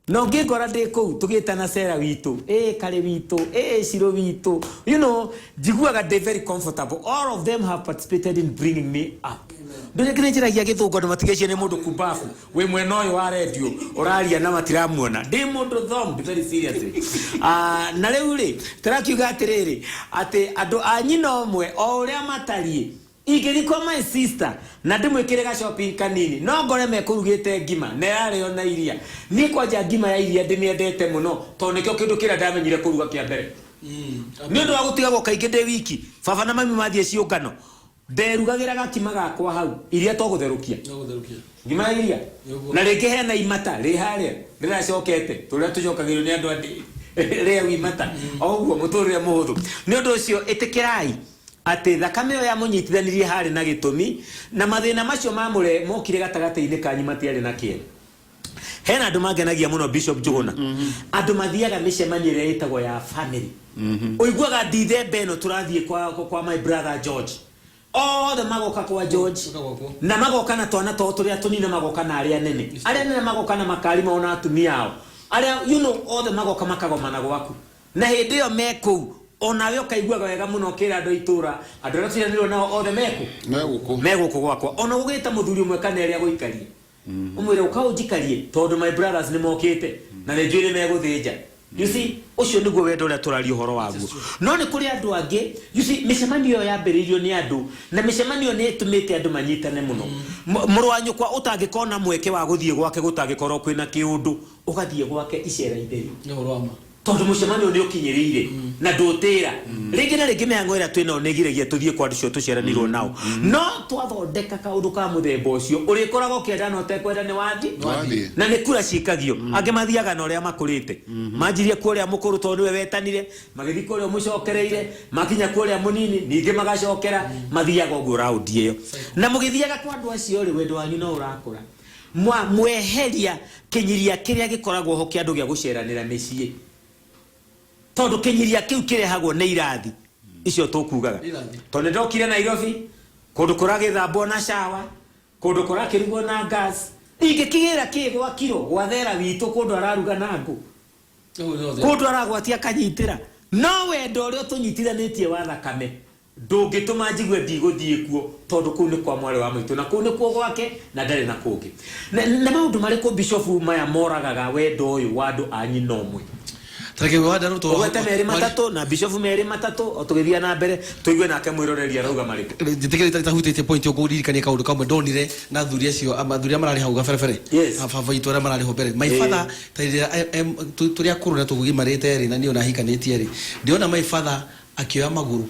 na ũngĩngora ndĩ kũu tũgĩtana cera witũ, ĩ karĩ witũ, ĩ cirũ witũ, njiguaga ndĩ very comfortable. All of them have participated in bringing me up. Ndũrĩ nginya njĩragia gĩthũngũ, andũ matigeciria nĩ mũndũ kumbabu wĩ mwena ũyũ wa redio ũraria na matiramuona. Ndĩ mũndũ thom very seriously. Na rĩu rĩ, tũrakiuga atĩrĩrĩ, atĩ andũ a nyina ũmwe o ũrĩa matariĩ, ingĩthiĩ kwa my sister na ndĩmwĩkĩre ga shopping kanini, no ngore mekũrugĩte ngima na ĩrarĩo na iria. Niĩ kwanja ngima ya iria ndĩmĩendete mũno, tondũ nĩkĩo kĩndũ kĩrĩa ndamenyire kũruga kĩa mbere, nĩ ũndũ wa gũtigagwo kaingĩ ndĩ wiki baba na mami mathiĩ ciũngano. Nderugagĩra gakima gakwa hau, iria to gũtherũkia. No gũtherũkia. Ngima ya iria. Nĩguo. Na rĩngĩ hena imata rĩ harĩa rĩracokete, tũrĩa tũcokagĩrio nĩ andũ andĩ rĩau imata o ũguo, mũtũrĩre mũhũthũ. Nĩ ũndũ ũcio ĩtĩkĩrai atĩ thakame ĩyo yamũnyitithanirie harĩ na gĩtũmi, na mathĩna macio mamũre mokire gatagatĩ-inĩ kanyu matiarĩ na kĩene. Hena andũ mangenagia mũno, Bishop Njũgũna, andũ mathiaga mĩcemanio ĩrĩa ĩtagwo ya family. Ũiguaga ndithemba ĩno tũrathiĩ kwa my brother George, othe magoka kwa George. Magoka gwakwa. Na magoka na twana twao tũrĩa tũnini, na magoka na arĩa anene, arĩa anene magoka na makari mao na atumia ao arĩa othe magoka makagomana gwaku. Na hĩndĩ ĩyo me kũu, onawe ũkaiguaga wega mũno ũkĩra andũ a itũra, andũ arĩa tũciaranĩirwo nao othe meku Megũkũ. Megũkũ gwakwa. Ona ũgĩta mũthuri ũmwe kana erĩ agũikarie, ũmwĩre ũka ũnjikarie tondũ my brothers nĩ mokĩte na nĩ njũĩ nĩ megũthĩnja. You see, ũcio nĩguo wendo ũrĩa tũraria ũhoro waguo. No nĩ kũrĩ andũ angĩ, you see, mĩcemanio ĩyo yambĩrĩirio nĩ andũ, na mĩcemanio nĩ ĩtũmĩte andũ manyitane mũno. Mũrũ wa nyũkwa ũtangĩkona mweke wa gũthiĩ gwake, gũtangĩkorwo kwĩna kĩũndũ, ũgathiĩ gwake icera itheri. Nĩ ũhoro wa ma. Tondũ mũcemanio nĩ ũkinyĩrĩire na ndũtĩra rĩngĩ na rĩngĩ mĩhango ĩrĩa twĩnayo nĩ ĩgiragia tũthiĩ kwa andũ cio tũciaranirwo nao. No twathondeka kaũndũ ka mũthemba ũcio, ũrĩkoragwo ũkĩenda na ũtekwenda nĩ wathi. Wathiĩ. Na nĩ kura cikagio. Angĩ mathiaga na ũrĩa makũrĩte, manjirie kwa ũrĩa mũkũrũ tondũ nĩwe wetanire, magĩthiĩ kwa ũrĩa ũmũcokereire, makinya kwa ũrĩa mũnini ningĩ magacokera, mathiaga ũguo raundi ĩyo. Na mũgĩthiaga kwa andũ acio rĩ, wendo wanyu no ũrakũra. Mwa, mweheria kĩnyiria kĩrĩa gĩkoragwo ho kĩa andũ gĩa gũceranĩra mĩciĩ, tondũ kĩnyiria kĩu kĩrehagwo nĩ irathi icio tũkugaga. Irathi. Tondũ nĩ ndokire Nairobi, kũndũ kũragĩthambwo na shower, kũndũ kũrakĩrugwo na gas, ingĩkĩgĩra kĩ gwa kiro gwa thera witũ kũndũ araruga na ngũ, kũndũ aragwatia akanyitĩra. No wendo ũrĩa ũtũnyitithanĩtie wa thakame ndũngĩtũma njigue ndigũthiĩ kuo, tondũ kũu nĩ kwa mwarĩ wa maitũ na kũu nĩ kuo gwake na ndarĩ na kũngĩ. Na maũndũ marĩkũ, Bishofu, maya moragaga wendo ũyũ wa andũ a nyina ũmwe? Tareke wa ndaro to Ũgwete merĩ matatũ na Bishofu merĩ matatũ, o tũgĩthiĩ na mbere tũigue nake mwĩroreri arauga marĩkũ. Njĩtĩkĩre itahutĩtie point ũkũririkania kaũndũ kamwe ndonire na athuri acio, athuri arĩa mararĩ hau gaberebere. Baba witũ arĩa mararĩ ho mbere, my father, ta rĩrĩa tũrĩ akũrũ na tũgimarĩte rĩ, na niĩ ona hikanĩtie rĩ, ndĩrona my father akĩoya magũrũ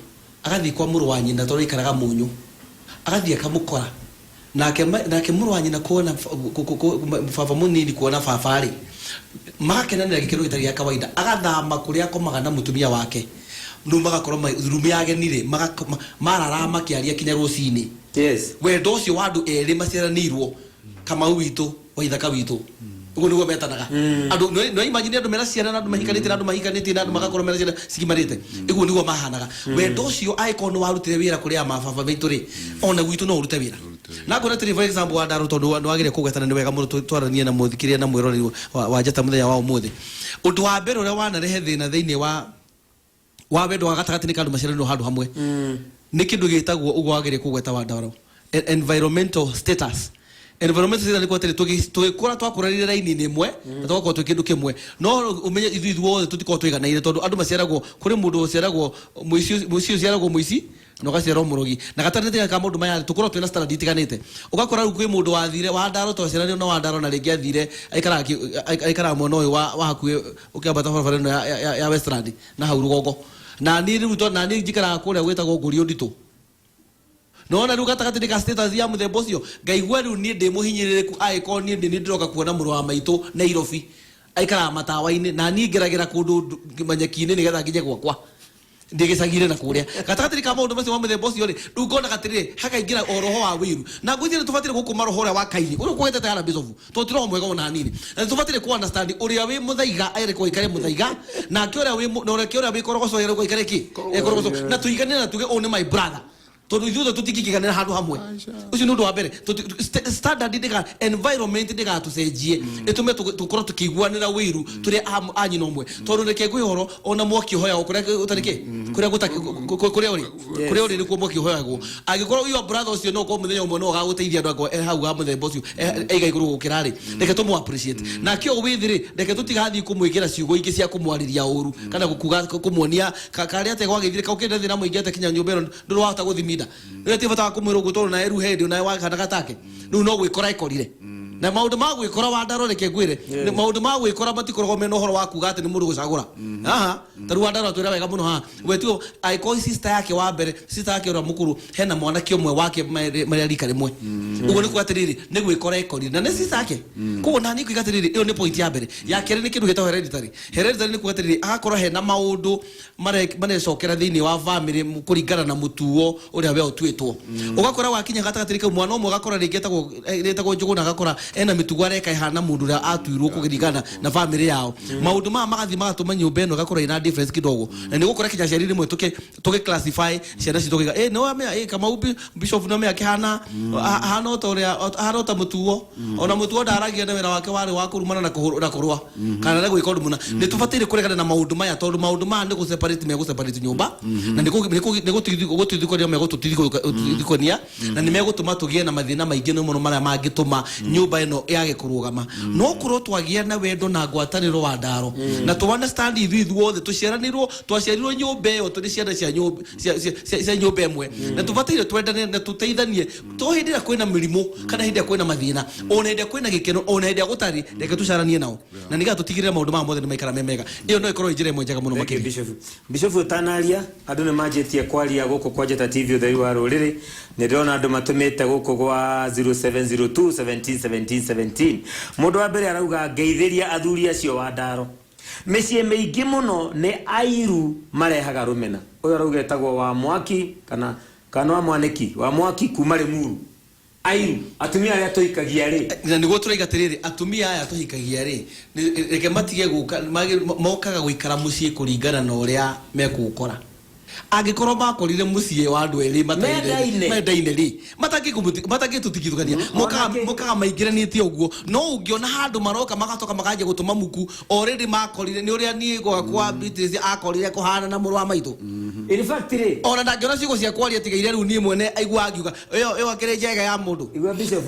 agathiĩ kwa mũrũ wa nyina tondũ aikaraga Mũnyũ, agathiĩ akamũkora nake, nake mũrũ wa nyina kuona baba mũnini, kuona baba rĩ, magakenanĩra gĩkeno gĩtarĩ gĩa kawaida. Agathama kũrĩa akomaga na mũtumia wake, rĩu magakorwo rumu ya ageni rĩ, marara makĩaria kinya rũcinĩ. Wendo ũcio wa andũ erĩ maciaranĩirwo, Kamau witũ wa ithaka witũ, ũguo nĩguo metanaga andũ. No imagine andũ mena ciana na andũ mahikanĩtie na andũ mahikanĩtie na andũ magakorwo mena ciana cigimarĩte, ũguo nĩguo mahanaga. Wendo ũcio angĩkorwo nĩ warutire wĩra kũrĩ a mababa maitũ rĩ, ona gwitũ no ũrute wĩra. Na ngona atĩrĩ, for example, wa Ndaro, tondũ nĩ wagĩrĩire kũgwetana, nĩ wega mũno twaranie na mũthikĩrĩria na mwĩroreri wa Njata mũthenya wa ũmũthĩ. Ũndũ wa mbere ũrĩa wanarehe thĩna thĩinĩ wa wendo wa gatagatĩ-inĩ ka andũ maciaranĩirwo handũ hamwe nĩ kĩndũ gĩtagwo, ũguo wagĩrĩire kũgweta, wa Ndaro, environmental status. Environmental status nĩ kuga atĩrĩ, tũgĩkũra twakũranire raini-inĩ ĩmwe na tũgakorwo twĩ kĩndũ kĩmwe, no ũmenye ithuĩ ithuothe tũtikoragwo tũiganaine, tondũ andũ maciaragwo, kũrĩ mũndũ ũciaragwo mũici, mũici ũciaragwo mũici na ũgaciarwo mũrogi. Na gatagatĩ ka maũndũ maya tũkorwo twĩna standard itiganĩte. Ũgakora rĩu kwĩ mũndũ wathire wa Ndaro, twaciaranĩirwo na wa Ndaro, na rĩngĩ athire aikaraga mwena ũyũ wa hakuhĩ ũkĩambata barabara ĩno ya Westland na hau rũgongo, na niĩ rĩu na niĩ njikaraga kũrĩa gwĩtagwo Ngũriũ Nditũ. Nona rĩu gatagatĩ ka status ya mũthemba ũcio, ngaigua rĩu niĩ ndĩ mũhinyĩrĩrĩku angĩkorwo niĩ ndĩ ndĩroka kuona mũrũ wa maitũ Nairobi aikaraga matawa-inĩ, na niĩ ngeragĩra kũndũ manyeki-inĩ nĩgetha nginye gwakwa ndĩ gĩcagi-inĩ na kũrĩa. Gatagatĩ ka maũndũ macio ma mũthemba ũcio rĩ, rĩu ngona atĩrĩrĩ, hakaingĩra o roho wa wĩiru, na ngwĩciria nĩ tũbataire gũkũma roho ũrĩa wa Kaini ũrĩa ũkũgwetete haha, Bishop, tondũ ti roho mwega ona hanini. Na nĩ tũbataire kũ understand ũrĩa wĩ mũthaiga arekwo aikare mũthaiga, nake ũrĩa wĩ na ũrĩa wĩ korogoco arekwo aikare kĩ e korogoco, na tũiganĩre na tuge ũyũ nĩ my brother, tondũ ithuothe tũtingĩkĩganĩra handũ hamwe. Ũcio nĩ ũndũ wa mbere. Standard ndĩga environment ndĩgatũcenjie ĩtũme tũkorwo tũkĩiguanĩra wĩiru tũrĩ a nyina ũmwe, tondũ reke ngwĩhe ũhoro, ona mwaki ũhoyagwo kũrĩa gũtarĩ kĩ, kũrĩa kũrĩa ũrĩ nĩkuo mwaki ũhoyagwo. Angĩkorwo your brother ũcio no ũkorwo mũthenya ũmwe no ũgagũteithia andũ, angĩkorwo e hau ha mũthemba ũcio aiga igũrũ gũkĩra rĩ, reke tũmũ appreciate. Nake ũyũ wĩ thĩ rĩ, reke tũtigathiĩ kũmwĩkĩra ciugo ingĩ cia kũmwarĩria ũru kana kuga kũmuonia karĩa atĩa gwagĩthire kaũkĩte thĩna mũingĩ atĩa kinya nyũmba ĩno ndũrĩ wahota gũthiminda. Rĩu ti bata wa kũmwĩra ũguo, tondũ nawe rĩu he hĩndĩ nawe wakana gatake rĩu no gwĩkora ĩkorire na maũndũ ma gwĩkora. Wa Ndaro, reke ngwĩre, maũndũ ma gwĩkora matikoragwo mena ũhoro wa kuga atĩ nĩ mũndũ gũcagũra haha. Ta rĩu wa Ndaro atwĩra wega mũno haha, we tio angĩkorwo sister yake wa mbere, sister yake ũrĩa mũkũrũ, hena mwanake ũmwe wake marĩ rika rĩmwe, ũguo nĩ kuga atĩrĩrĩ, nĩ gwĩkora ĩkorire na nĩ sister yake. Koguo nani kuiga atĩrĩrĩ, ĩyo nĩ point ya mbere. Ya kerĩ nĩ kĩndũ gĩtagwo hereditary. Hereditary nĩ kuga atĩrĩrĩ, agakorwo hena maũndũ marecokera thĩinĩ wa family kũringana na mũtuo ũrĩa we ũtuĩtwo. Ũgakora wakinya gatagatĩ kau, mwana ũmwe agakora rĩngĩ etagwo Njũgũna, agakora ena mĩtugo areka ĩhana mũndũ ũrĩa atuirwo kũringana na family yao. Maũndũ maya magathiĩ magatũma nyũmba ĩno ĩgakorwo ĩna difference kidogo, na nĩ gũkora kinya aciari rĩmwe tũgĩ classify ciana citũ tũkiuga, "Nĩ wamenya, Kamau Bishop nĩ wamenya akĩhana ahana o ta ũrĩa ahana o ta mũtuo." Ona mũtuo ndaragia na wĩra wake warĩ wa kũrumana na na kũrũa kana na gwĩka ũndũ mũna. Nĩ tũbataire kũregana na maũndũ maya, tondũ maũndũ maya nĩ gũ separate megũ separate nyũmba, na nĩ gũtithikania megũtũtithikania, na nĩ megũtũma tũgĩe na mathĩna maingĩ mũno marĩa mangĩtũma nyũmba. Nyũmba ĩno yage kũrũgama no korwo twagĩa na wendo na ngwatanĩro wa ndaro na tũ understand ithuĩ ithuothe tũciaranĩrwo, twaciarirwo nyũmba ĩyo, tũrĩ ciana cia nyũmba cia nyũmba ĩmwe, na tũbataire twendane na tũteithanie, to hĩndĩ ĩrĩa kwĩna mĩrimũ kana hĩndĩ ĩrĩa kwĩna mathĩna, ona hĩndĩ ĩrĩa kwĩna gĩkeno, ona hĩndĩ ĩrĩa gũtarĩ. Reke tũcaranie nao na nĩgetha tũtigĩrĩre maũndũ maya mothe nĩ maikara me mega. Ĩyo no ĩkorwo ĩ njĩra ĩmwe njega mũno Thank you, makĩria. Bishop. Bishop, ũtanaria, andũ nĩ manjĩtie kwaria gũkũ kwa Njata TV ũtheri wa rũrĩrĩ. Nĩ ndĩrona andũ matũmĩte gũkũ gwa 0702 17 17 17. Mũndũ wa mbere arauga, "Ngeithĩria athuri acio wa ndaro. Mĩciĩ mĩingĩ mũno nĩ airu marehaga rũmena." Ũyũ arauga etagwo wa mwaki kana wa mwanĩki wa mwaki kuma Rĩmuru. Airu, atumia arĩa tũikagia rĩ. Na nĩguo tũraiga atĩrĩrĩ, atumia aya tũhikagia rĩ, reke matige gũka, mokaga gũikara mũciĩ kũringana na ũrĩa mekũũkora. Angĩkorwo makorire mũciĩ wa andũ erĩ Mendaine. Mendaine rĩ, matangĩtũtigithũkania, mokaga Onake- mokaga maingĩranĩtie ũguo. No ũngĩona handũ maroka magacoka makanjia gũtũma muku, already makorire nĩ ũrĩa niĩ gwakwa Beatrice akorire kũhana na mũrũ wa maitũ. In fact rĩ, Ona ndangĩona ciugo cia kwaria tiga iria rĩu niĩ mwene aiguaga ngiuga ĩyo akĩrĩ njega ya mũndũ. Igua, Bishop,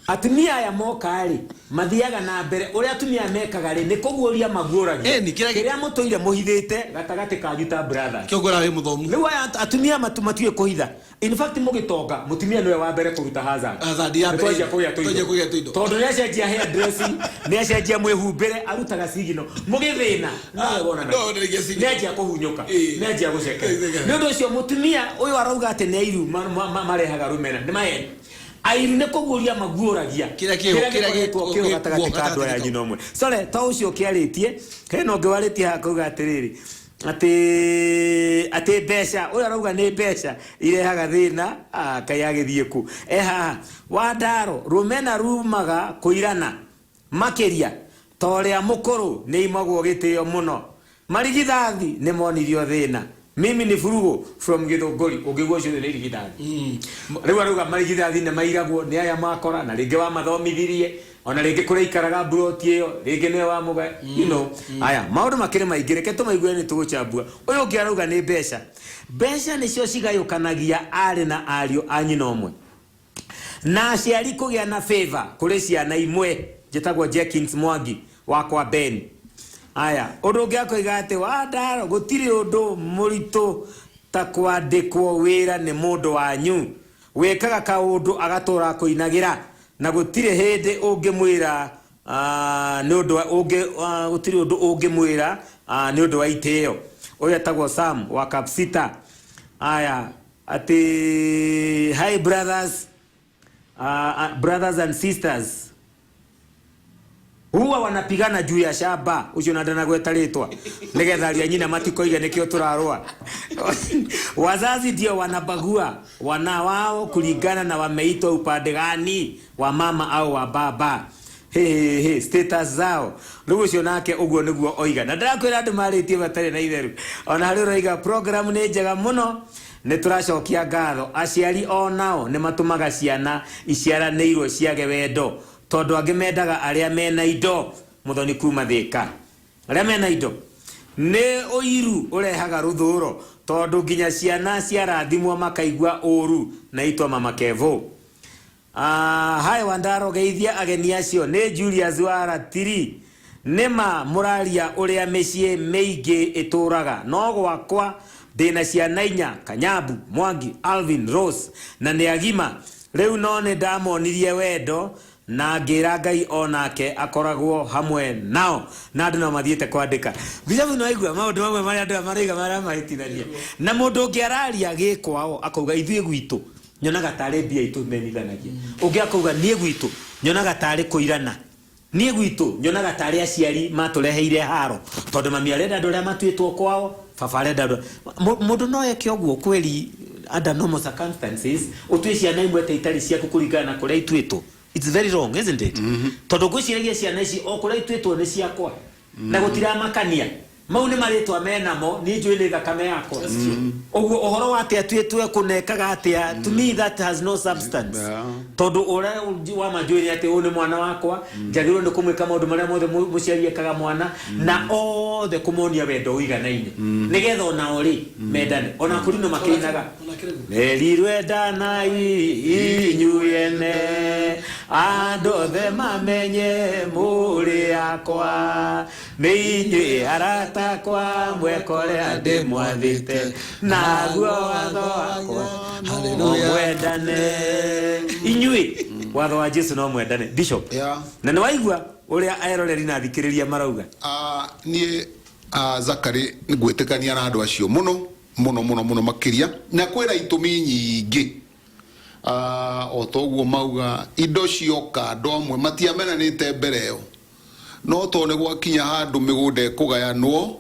atumia aya moka rĩ, mathiaga na mbere ũrĩa atumia aya mekaga rĩ, nĩ kũguũria maguũragia Ĩni, kĩrĩa mũtũire mũhithĩte gatagatĩ kanyu ta brothers. Kĩo ngwĩra wĩ mũthomu. Rĩu aya atumia matiũĩ kũhitha. In fact, mũgĩtonga, mũtumia nĩwe wa mbere kũruta hazard. Hazard ya Nĩ mbere. twanjia kũgĩa tũindo. Twanjia kũgĩa tũindo. Tondũ nĩ acenjia hair dressing, nĩ acenjia mwĩhumbĩre, arutaga signal. Mũgĩthĩna nowe wonanagia. No wonanagia signal. Nĩ anjia kũhunyũka, nĩ anjia gũcekera. Ĩĩ. Nĩ ũndũ ũcio mũtumia ũyũ arauga atĩ nĩ airu marehaga rũmena, nĩ maheni. Airu nĩ kũguũria maguũragia Kĩrĩa kĩho- kĩrĩa gĩkoretwo kĩho gatagatĩ ka andũ aya gatagatĩ nyina ũmwe. Sorry, to ũcio ũkĩarĩtie, hena ũngĩ warĩtie haha akauga atĩrĩrĩ, atĩ mbeca, ũyũ arauga nĩ mbeca irehaga thĩna. Ah, kaĩ agĩthiĩ kũ e haha wa ndaro? Rũmena rumaga kũirana makĩria ta ũrĩa mũkũrũ nĩ imagwo gĩtĩo mũno. Marigithathi nĩ monirio thĩna. Mimi ni Furugo from Gĩthũngũri. Ũngĩgua ũcio nĩ irigithathi. Rĩu arauga marigithathi nĩ mairagwo nĩ aya makora, na rĩngĩ wamathomithirie, ona rĩngĩ kũrĩa ikaraga mburoti ĩyo, rĩngĩ nĩwe wamũga. Aya maũndũ makĩrĩ maingĩ, reke tũmaigue, nĩ tũgũchambua. Ũyũ ũngĩ arauga nĩ mbeca. Mbeca nĩcio cigayũkanagia arĩ na ariũ a nyina ũmwe na aciari kũgĩa na favor kũrĩ ciana imwe. Njĩtagwo Jenkins Mwangi wakwa Ben. Aya, ũndũ ũngĩ akoiga atĩ wandaro gũtirĩ ũndũ mũritũ ta kwandĩkwo wĩra nĩ mũndũ wanyu wĩkaga kaũndũ agatũra akũinagĩra, na gũtirĩ hĩndĩ ũngĩmwĩra, nĩ ũndũ wa- ũngĩ gũtirĩ ũndũ ũngĩmwĩra, nĩ ũndũ wa itĩo. Ũyũ etagwo Sam wa Kapsita. Aya, atĩ hi brothers, brothers and sisters huwa wanapigana juu ya shamba. Ucio na ndanagweta rĩtwa nigetha aria nyina matikoige nikio turarũa. Wazazi ndio wanabagua wana wao kulingana na wameitwa upande gani, wa mama au wa baba. He he he, status zao. Rĩu ũcio nake ũguo nĩguo oiga, na ndĩrakwĩra andũ marĩtie matarĩ na itheru. Ona harĩ ũroiga program nĩ njega mũno, nĩ tũracokia ngatho. Aciari o nao nĩ matũmaga ciana iciaranĩirwo ciage wendo, tondũ angĩ mendaga arĩa mena indo. Mũthoni kuma Thĩka, arĩa mena indo. Nĩ ũiru ũrehaga rũthũro, tondũ nginya ciana ciarathimwo makaigua ũru. Naitwa Mama Kevo. Hai Wandaro, geithia ageni acio. Nĩ Julius wa Ratiri. Nĩma mũraria ũrĩa mĩciĩ mĩingĩ ĩtũraga, no gwakwa ndĩna ciana inya, Kanyambu, Mwangi, Alvin, Rose, na nĩ agima rĩu, no nĩ ndamonirie wendo na ngĩra Ngai onake akoragwo hamwe nao. Na andũ no mathiĩte kwandĩka. Bicabu, nĩ waigua maũndũ mamwe marĩa andũ aya maraiga marĩa mahĩtithania, na mũndũ ũngĩ araria gĩkwao akauga, "Ithuĩ gwitũ nyonaga tarĩ mbia itũmenithanagia." Ũngĩ akauga, "Niĩ gwitũ nyonaga tarĩ kũirana. Niĩ gwitũ nyonaga tarĩ aciari matũreheire haro, tondũ mami arenda andũ arĩa matuĩtwo kwao, baba arenda andũ." Mũndũ no eke ũguo kweli? Under normal circumstances, ũtue ciana imwe ta itarĩ ciaku kũringana na kũrĩa ituĩtwo, it's very wrong, isn't it? Tondũ ngwĩciragia ciana ici o kũrĩa ituĩtwo nĩ ciakwa na gũtiramakania. Mau nĩ marĩtwa menamo, niĩ njũĩ nĩ thakame yakwa. Ũguo ũhoro wa atĩ atuĩtwo ekũnekaga atĩa, to me that has no substance. Tondũ ũrĩa wa ma njũĩ nĩ atĩ ũyũ nĩ mwana wakwa, njagĩrĩirwo nĩ kũmwĩka maũndũ marĩa mothe mũciari ekaga mwana, na othe kũmonia wendo ũiganaine, nĩgetha onao rĩ mendane. Ona kũrino makĩinaga merirwe ndanai inyuĩ ene, andũ othe mamenye mũrĩ akwa, nĩ inyuĩ arata akwa, mweka ũrĩa ndĩmwathĩte, naguo watho wakwa no mwendane inyuĩ. Watho wa Jesu no mwendane, Bishop. Na nĩ waigua ũrĩa eroreri na athikĩrĩria marauga? Niĩ Zakari ngwĩtĩkania na andũ acio mũno mũno mũno mũno makĩria, na kwĩna itũmi nyingĩ. O ta ũguo mauga, indo cioka andũ amwe matiamenanĩte mbere ĩyo, no tondũ nĩ gwakinya handũ mĩgũnda ĩkũgayanwo,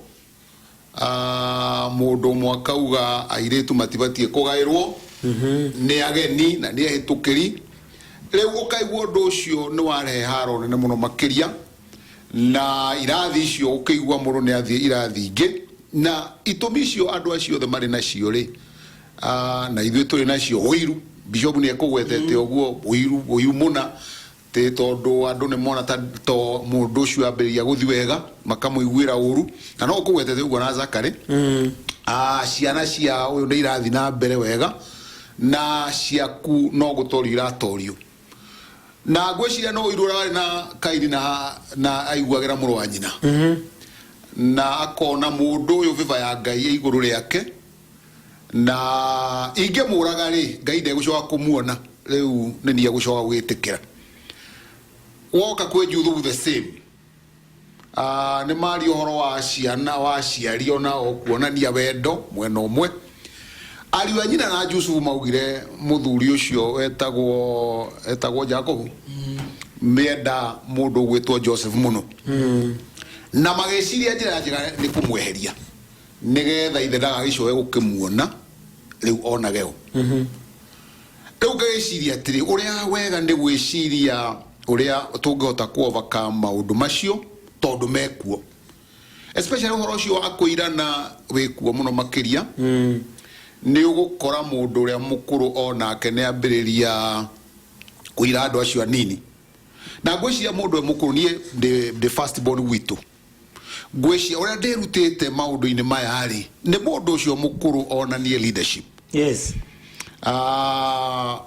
mũndũ ũmwe akauga airĩtu matibatiĩ kũgaĩrwo, nĩ ageni na nĩ ehĩtũkĩri. Rĩu ũkaigua ũndũ ũcio nĩ warehe haro nene mũno makĩria, na irathi icio ũkĩigua mũndũ nĩ athiĩ irathi ingĩ. Na itũmi icio andũ acio othe marĩ nacio rĩ, na ithuĩ tũrĩ nacio, ũiru, Bishop nĩ ekũgwetete ũguo, ũiru, ũiru mũna, tĩ tondũ andũ nĩ mona ta to mũndũ ũcio ambĩrĩria gũthiĩ wega makamũiguĩra ũru, na no ũkũgwetete ũguo na Zakari. Ciana cia ũyũ nĩ irathiĩ na mbere wega, na ciaku no gũtorio iratorio. Na ngwĩciria no ũiru ũrĩa warĩ na Kaini na aiguagĩra mũrũ wa nyina, na akona mũndũ ũyũ vĩva ya Ngai ĩ igũrũ rĩake, na ingĩmũraga rĩ, Ngai ndegũcoka kũmuona, rĩu nĩ niĩ egũcoka gwĩtĩkĩra. Woka kwĩ Juthubu the same. Nĩ maria ũhoro wa ciana wa aciari onao kuonania wendo mwena ũmwe. Ariũ a nyina na Jusufu maugire mũthuri ũcio etagwo Jacobu, menda mũndũ ũgwĩtwo Joseph mũno, na magĩciria njĩra njega nĩ kũmweheria nĩgetha ithe ndagagĩcoke gũkĩmuona rĩu onage ũ. Rĩu ngagĩciria atĩrĩ, ũrĩa wega nĩ gwĩciria ũrĩa tũngĩhota kũ overcome maũndũ macio, tondũ mekuo, especially ũhoro ũcio wa kũirana wĩkuo mũno makĩria. Nĩ ũgũkora mũndũ ũrĩa mũkũrũ onake nĩ ambĩrĩria kũira andũ acio anini. Na ngwĩciria mũndũ e mũkũrũ, niĩ ndĩ first born gwitũ, ngwĩciria ũrĩa ndĩrutĩte maũndũ-inĩ maya rĩ, nĩ mũndũ ũcio mũkũrũ onanie leadership.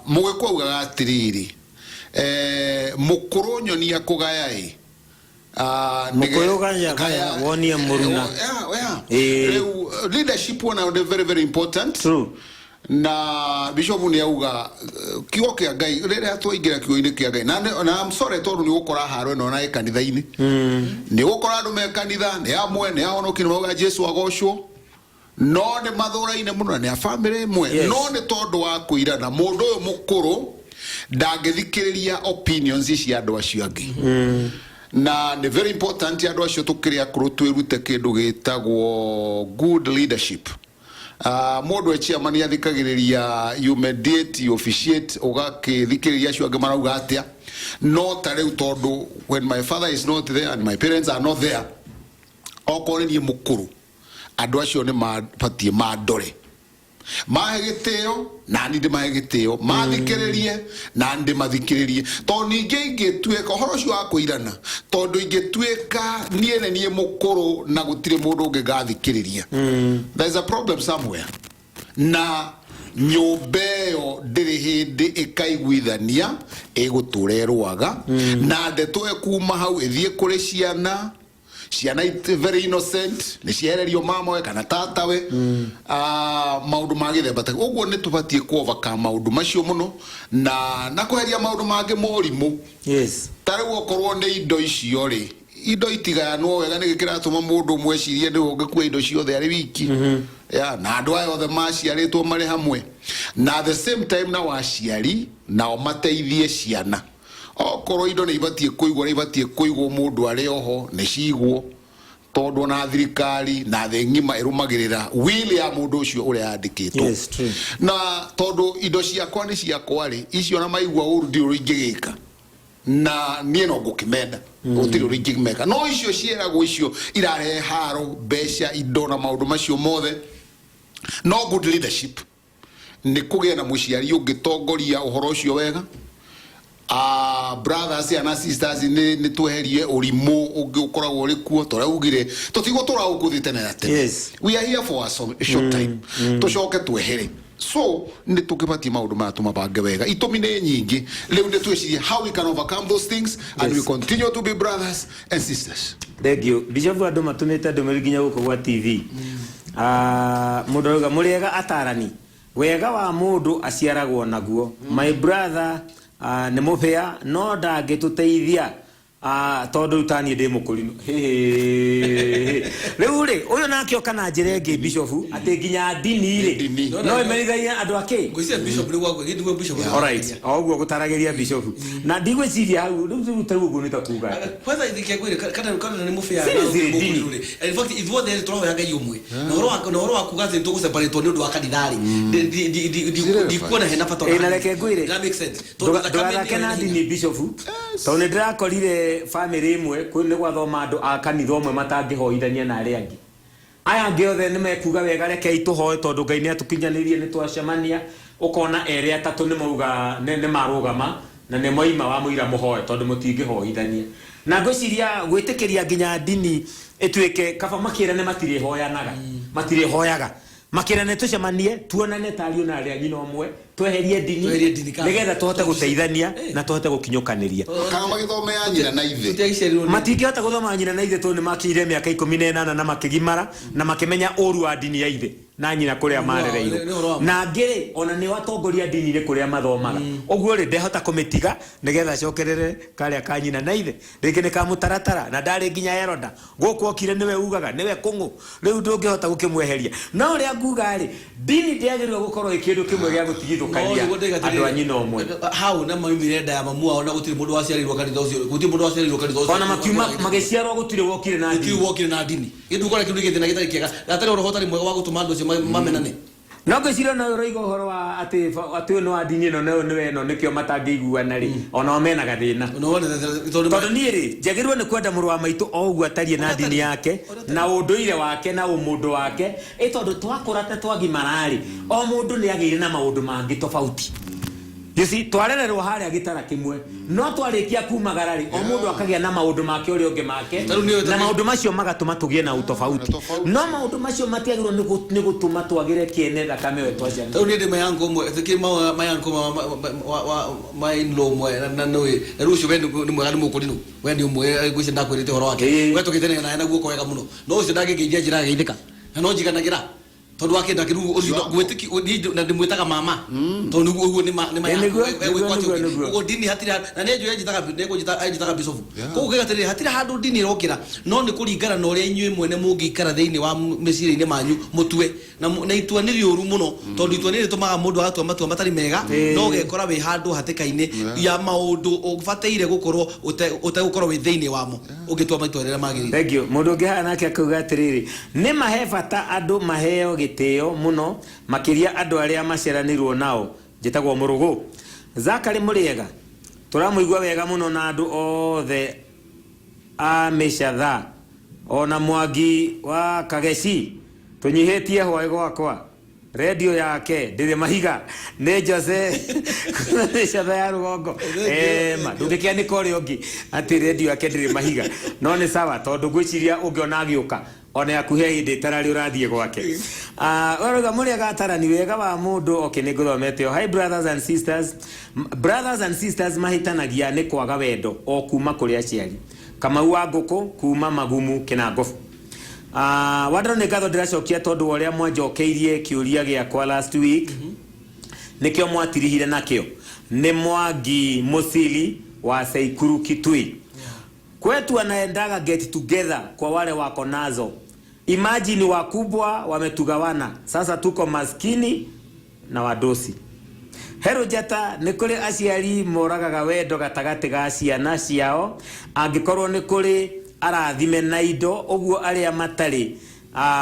Mũgĩkũyũ augaga atĩrĩrĩ, mũkũrũ nyonia kũgaya ĩ. Mũkũyũ gaya, gaya, wonie mũruna. Rĩu leadership onayo nĩ very very important. Na Bishop nĩ auga kiugo kĩa Ngai, rĩrĩa twaingĩra kiugo-inĩ kĩa Ngai, na I'm sorry, tondũ nĩ ũgũkora haro ĩno na ĩ kanitha-inĩ, nĩ ũgũkora andũ me kanitha nĩ amwe nĩ ahonoki, nĩ mauga Jesu agocwo, no nĩ mathũraine mũno na nĩ a bamĩrĩ ĩmwe. No nĩ tondũ wa kũirana, mũndũ ũyũ mũkũrũ ndangĩthikĩrĩria opinions cia andũ acio angĩ. Na nĩ very important andũ acio tũkĩrĩ akũrũ twĩrute kĩndũ gĩtagwo good leadership. Mũndũ e chairman athikagĩrĩria, you mediate, you officiate, ũgakĩthikĩrĩria acio angĩ marauga atĩa. No ta rĩu tondũ when my father is not there and my parents are not there, okorwo nĩ niĩ mũkũrũ, andũ acio nĩ mabatiĩ mandore, mahe gĩtĩo na niĩ ndĩmahe gĩtĩo, mathikĩrĩrie na niĩ ndĩmathikĩrĩrie. Tondũ ningĩ ingĩtuĩka ũhoro ũcio wa kũirana, tondũ ingĩtuĩka niĩ nĩ niĩ mũkũrũ na gũtirĩ mũndũ ũngĩ ngathikĩrĩria, there is a problem somewhere, na nyũmba ĩyo ndĩrĩ hĩndĩ ĩkaiguithania, ĩgũtũra ĩrũaga. Na ndeto ĩkuma hau ĩthiĩ kũrĩ ciana, ciana very innocent, nĩ ciehererio mama we kana tata we. Maũndũ ma gĩthemba ta ũguo nĩ tũbatiĩ ku overcome maũndũ macio mũno, na kweheria maũndũ mangĩ morimũ. Ta rĩu okorwo nĩ indo icio rĩ, indo itigayanwo wega, nĩkĩ kĩratũma mũndũ ũmwe ecirie nĩwe ũngĩkua indo ciothe arĩ wiki? Ya, na andũ aya othe maciarĩtwo marĩ hamwe. Na the same time na waciari nao mateithie ciana, okorwo indo nĩ ibatiĩ kũigwo ũrĩa ibatiĩ kũigwo, mũndũ arĩ oho nĩ cigwo, tondũ ona thirikari na thĩ ng'ima ĩrũmagĩrĩra will ya mũndũ ũcio ũrĩa yandĩkĩtwo. Yes, true. Na tondũ indo ciakwa nĩ ciakwa rĩ, icio na maigua ũru ndirĩ ũrĩa ingĩgĩka. Na niĩ no ngũkĩmenda, gũtirĩ ũrĩa ingĩmeka, no icio ciĩragwo icio irarehe haro, mbeca, indo na maũndũ macio mothe. No good leadership nĩ kũgĩa na mũciari ũngĩtongoria ũhoro ũcio wega. Brothers na sisters, nĩ tweherie ũrimũ ũngĩ ũkoragwo ũrĩ kuo, tũrĩa ugire tũtigũtũra gũkũ thĩ tene na tene. We are here for a short time, tũcoke twehere. So nĩ tũkĩbatie maũndũ maya tũmabange wega. Itũmi nĩ nyingĩ. Rĩu nĩ twĩcirie how we can overcome those things and we continue to be brothers and sisters. Thank you, Bishop. Andũ matũmĩte ndũmĩrĩri nginya gũkũ gwa TV. Mũndũ arauga, mũrĩega atarani, wega wa mũndũ aciaragwo naguo. My brother nĩ mũbĩa no ndangĩtũteithia tondũ rĩu taniĩ ndĩ mũkũrinũ. Rĩu rĩ, ũyũ nake oka na njĩra ĩngĩ, Bishop, atĩ nginya ndini rĩ Ndini. no ĩmenyithagie andũ akĩ. Ngwĩciria Bishop nĩ gwakwa, nĩguo Bishop. Alright, o ũguo gũtaragĩria Bishop na ndigwĩciria hau rĩu tarĩu ũguo nĩ ta kuga atĩ Kwanza ithike kana nĩ mũbĩa. Seriously, ndini. In fact, ithuothe tũrahoya Ngai ũmwe, na ũhoro wa kuga atĩ tũgũseparatwo nĩ ũndũ wa kanitha rĩ, ndikuona hena bata. Ĩ, na reke ngwĩre. That makes sense. Tondũ thakame Ndũgathake nĩyo na ĩna ndini, hinya. Bishop, tondũ nĩ ndĩrakorire bamĩrĩ ĩmwe nĩ gwathoma andũ a kanitha ũmwe matangĩhoithania na arĩa angĩ. Aya angĩ othe nĩ mekuga wega, rekei tũhoe tondũ Ngai nĩ atũkinyanĩirie, nĩ twacemania. Ũkona erĩ atatũ nĩ mauga nĩ marũgama na nĩ moima wa mũira mũhoe tondũ mũtingĩhoithania. Na ngwĩciria gwĩtĩkĩria nginya ndini ĩtuĩke kaba makĩrane matirĩhoyanaga, matirĩhoyaga, makĩrane tũcemanie tuonane ta ariũ na arĩa nyina ũmwe, tweherie ndini, Tweherie ndini kando. nĩgetha tũhote gũteithania Eh. na tũhote gũkinyũkanĩria. Kana magĩthome ya nyina na ithe. Tũtiagĩciarirwo Matingĩhota gũthoma nyina na ithe tondũ nĩ makinyire mĩaka 18 na makĩgimara na makĩmenya ũru wa ndini ya ithe na nyina kũrĩa Nĩ marereirwo. ũhoro wa ma. Na angĩ rĩ, ona nĩ atongoria ndini-inĩ kũrĩa mathomaga. Ũguo rĩ, ndehota kũmĩtiga nĩgetha acokerere karĩa ka nyina na ithe, rĩngĩ nĩ ka mũtaratara na ndarĩ nginya eroda gũkũ okire nĩwe ugaga nĩwe kũng'ũ. Rĩu ndũngĩhota gũkĩmweheria. No ũrĩa nguga rĩ, ndini ndĩagĩrĩirwo gũkorwo ĩ kĩndũ kĩmwe gĩa gũtigithũkania andũ a nyina ũmwe. Hau na maumire nda ya mamu wao na gũtirĩ mũndũ waciarĩirwo kanitha ũcio, gũtirĩ mũndũ waciarĩirwo kanitha ũcio. Ona makiuma magĩciarwo gũtirĩ wokire na Gũtirĩ ndini. wokire na ndini. Gĩtũ ũkora kĩndũ gĩthĩna gĩtarĩ kĩega, gatarĩ ũhoro ũtarĩ mwega wa gũtũma andũ acio mamenane. No ngwĩciria ona ũroiga ũhoro wa atĩ ũyũ nĩ wa ndini ĩno na ũyũ nĩwe ĩno, nĩkĩo matangĩiguana rĩ, onao mena gathĩna. Ona wone tondũ Tondũ niĩ rĩ, njagĩrĩirwo nĩ kwenda mũrũ wa maitũ o ũguo atariĩ na ndini yake na ũndũire wake na ũmũndũ wake. Ĩ tondũ twakũra ta twagimara rĩ, o mũndũ nĩ agĩire na maũndũ mangĩ tofauti. You see, twarererwo harĩa gĩtara kĩmwe, no twarĩkia kumagara rĩ, o mũndũ akagĩa na maũndũ make ũrĩa ũngĩ make, Tarĩu nĩwe na maũndũ macio magatũma tũgĩe na ũtofauti. Na tofauti. No maũndũ macio matiagĩrĩirwo nĩ gũtũma twagĩre kĩene thakame ĩyo twaciarĩtwo. Tarĩu niĩ ndĩ mayanko ũmwe, thikĩ mayanko wa my in-law ũmwe na nĩũĩ na rĩu ũcio we nĩ mwega, nĩ mũkũrinũ, we nĩ ũmwe ngwĩciria ndakwĩrĩte ũhoro wake. We tũgĩtene naye na guoko wega mũno, no ũcio ndangĩngeithia njĩra ageithĩka na no njiganagĩra tondũ wakĩenda kĩrĩu ũcio gwĩtĩki niĩ na ndĩmwĩtaga mama tondũ nĩguo ũguo nĩ ma Ĩ, nĩguo. Ũguo ndini hatirĩ na nĩ njũĩ anjĩtaga bishop. Koguo ngauga atĩrĩrĩ, hatirĩ handũ ndini ĩrokĩra, no nĩ kũringana na ũrĩa inyuĩ mwene mũngĩikara thĩinĩ wa meciria-inĩ manyu mũtue na itua nĩ rĩũru mũno tondũ itua nĩ rĩtũmaga mũndũ agatua matua matarĩ mega, no ũgekora wĩ handũ hatĩka-inĩ ya maũndũ ũbataire gũkorwo ũtegũkorwo wĩ thĩinĩ wamo ũngĩtua matua rĩrĩa magĩrĩire. Thank you. Mũndũ ũngĩ haha nake akauga atĩrĩrĩ, nĩ mahe bata andũ maheo gĩtĩo mũno, makĩria andũ arĩa maciaranĩirwo nao. Njĩtagwo Mũrũgũ Zakari. Mũrĩega, tũramũigua wega mũno na andũ othe a mĩcatha ona Mwangi wa Kageci tũnyihĩtie hwaĩ gwakwa redio yake ndĩrĩ mahiga. Nĩ Jose mĩcatha ya rũgongo. Ema ndũngĩkĩanĩka ũrĩa ũngĩ atĩ redio yake ndĩrĩ mahiga, no nĩ sawa tondũ ngwĩciria ũngĩona agĩũka ona yaku he hĩndĩ ĩtararĩ ũrathiĩ gwake. Ũrauga mũrĩega atarani, wega wa mũndũ. Okay, nĩ ngũthomete o. Hi brothers and sisters. Brothers and sisters mahĩtanagia nĩ kwaga wendo o kuma kũrĩ aciari. Kamau wa ngũkũ kuma Magumu Kĩnangobu. Wandaro, nĩ ngatho ndĩracokia tondũ wa ũrĩa mwanjokeirie kĩũria gĩakwa last week, nĩkĩo mwatirihire nakĩo. Nĩ Mwangi Mũcili wa Seikuru Kitui. Kwetu anaendaga get together kwa wale wako nazo. Imagine wakubwa wametugawana, sasa tuko maskini na wadosi. Hero njata, nĩ kũrĩ aciari moragaga wendo gatagatĩ ga ciana ciao angĩkorwo nĩ kũrĩ arathime na indo, ũguo arĩa matarĩ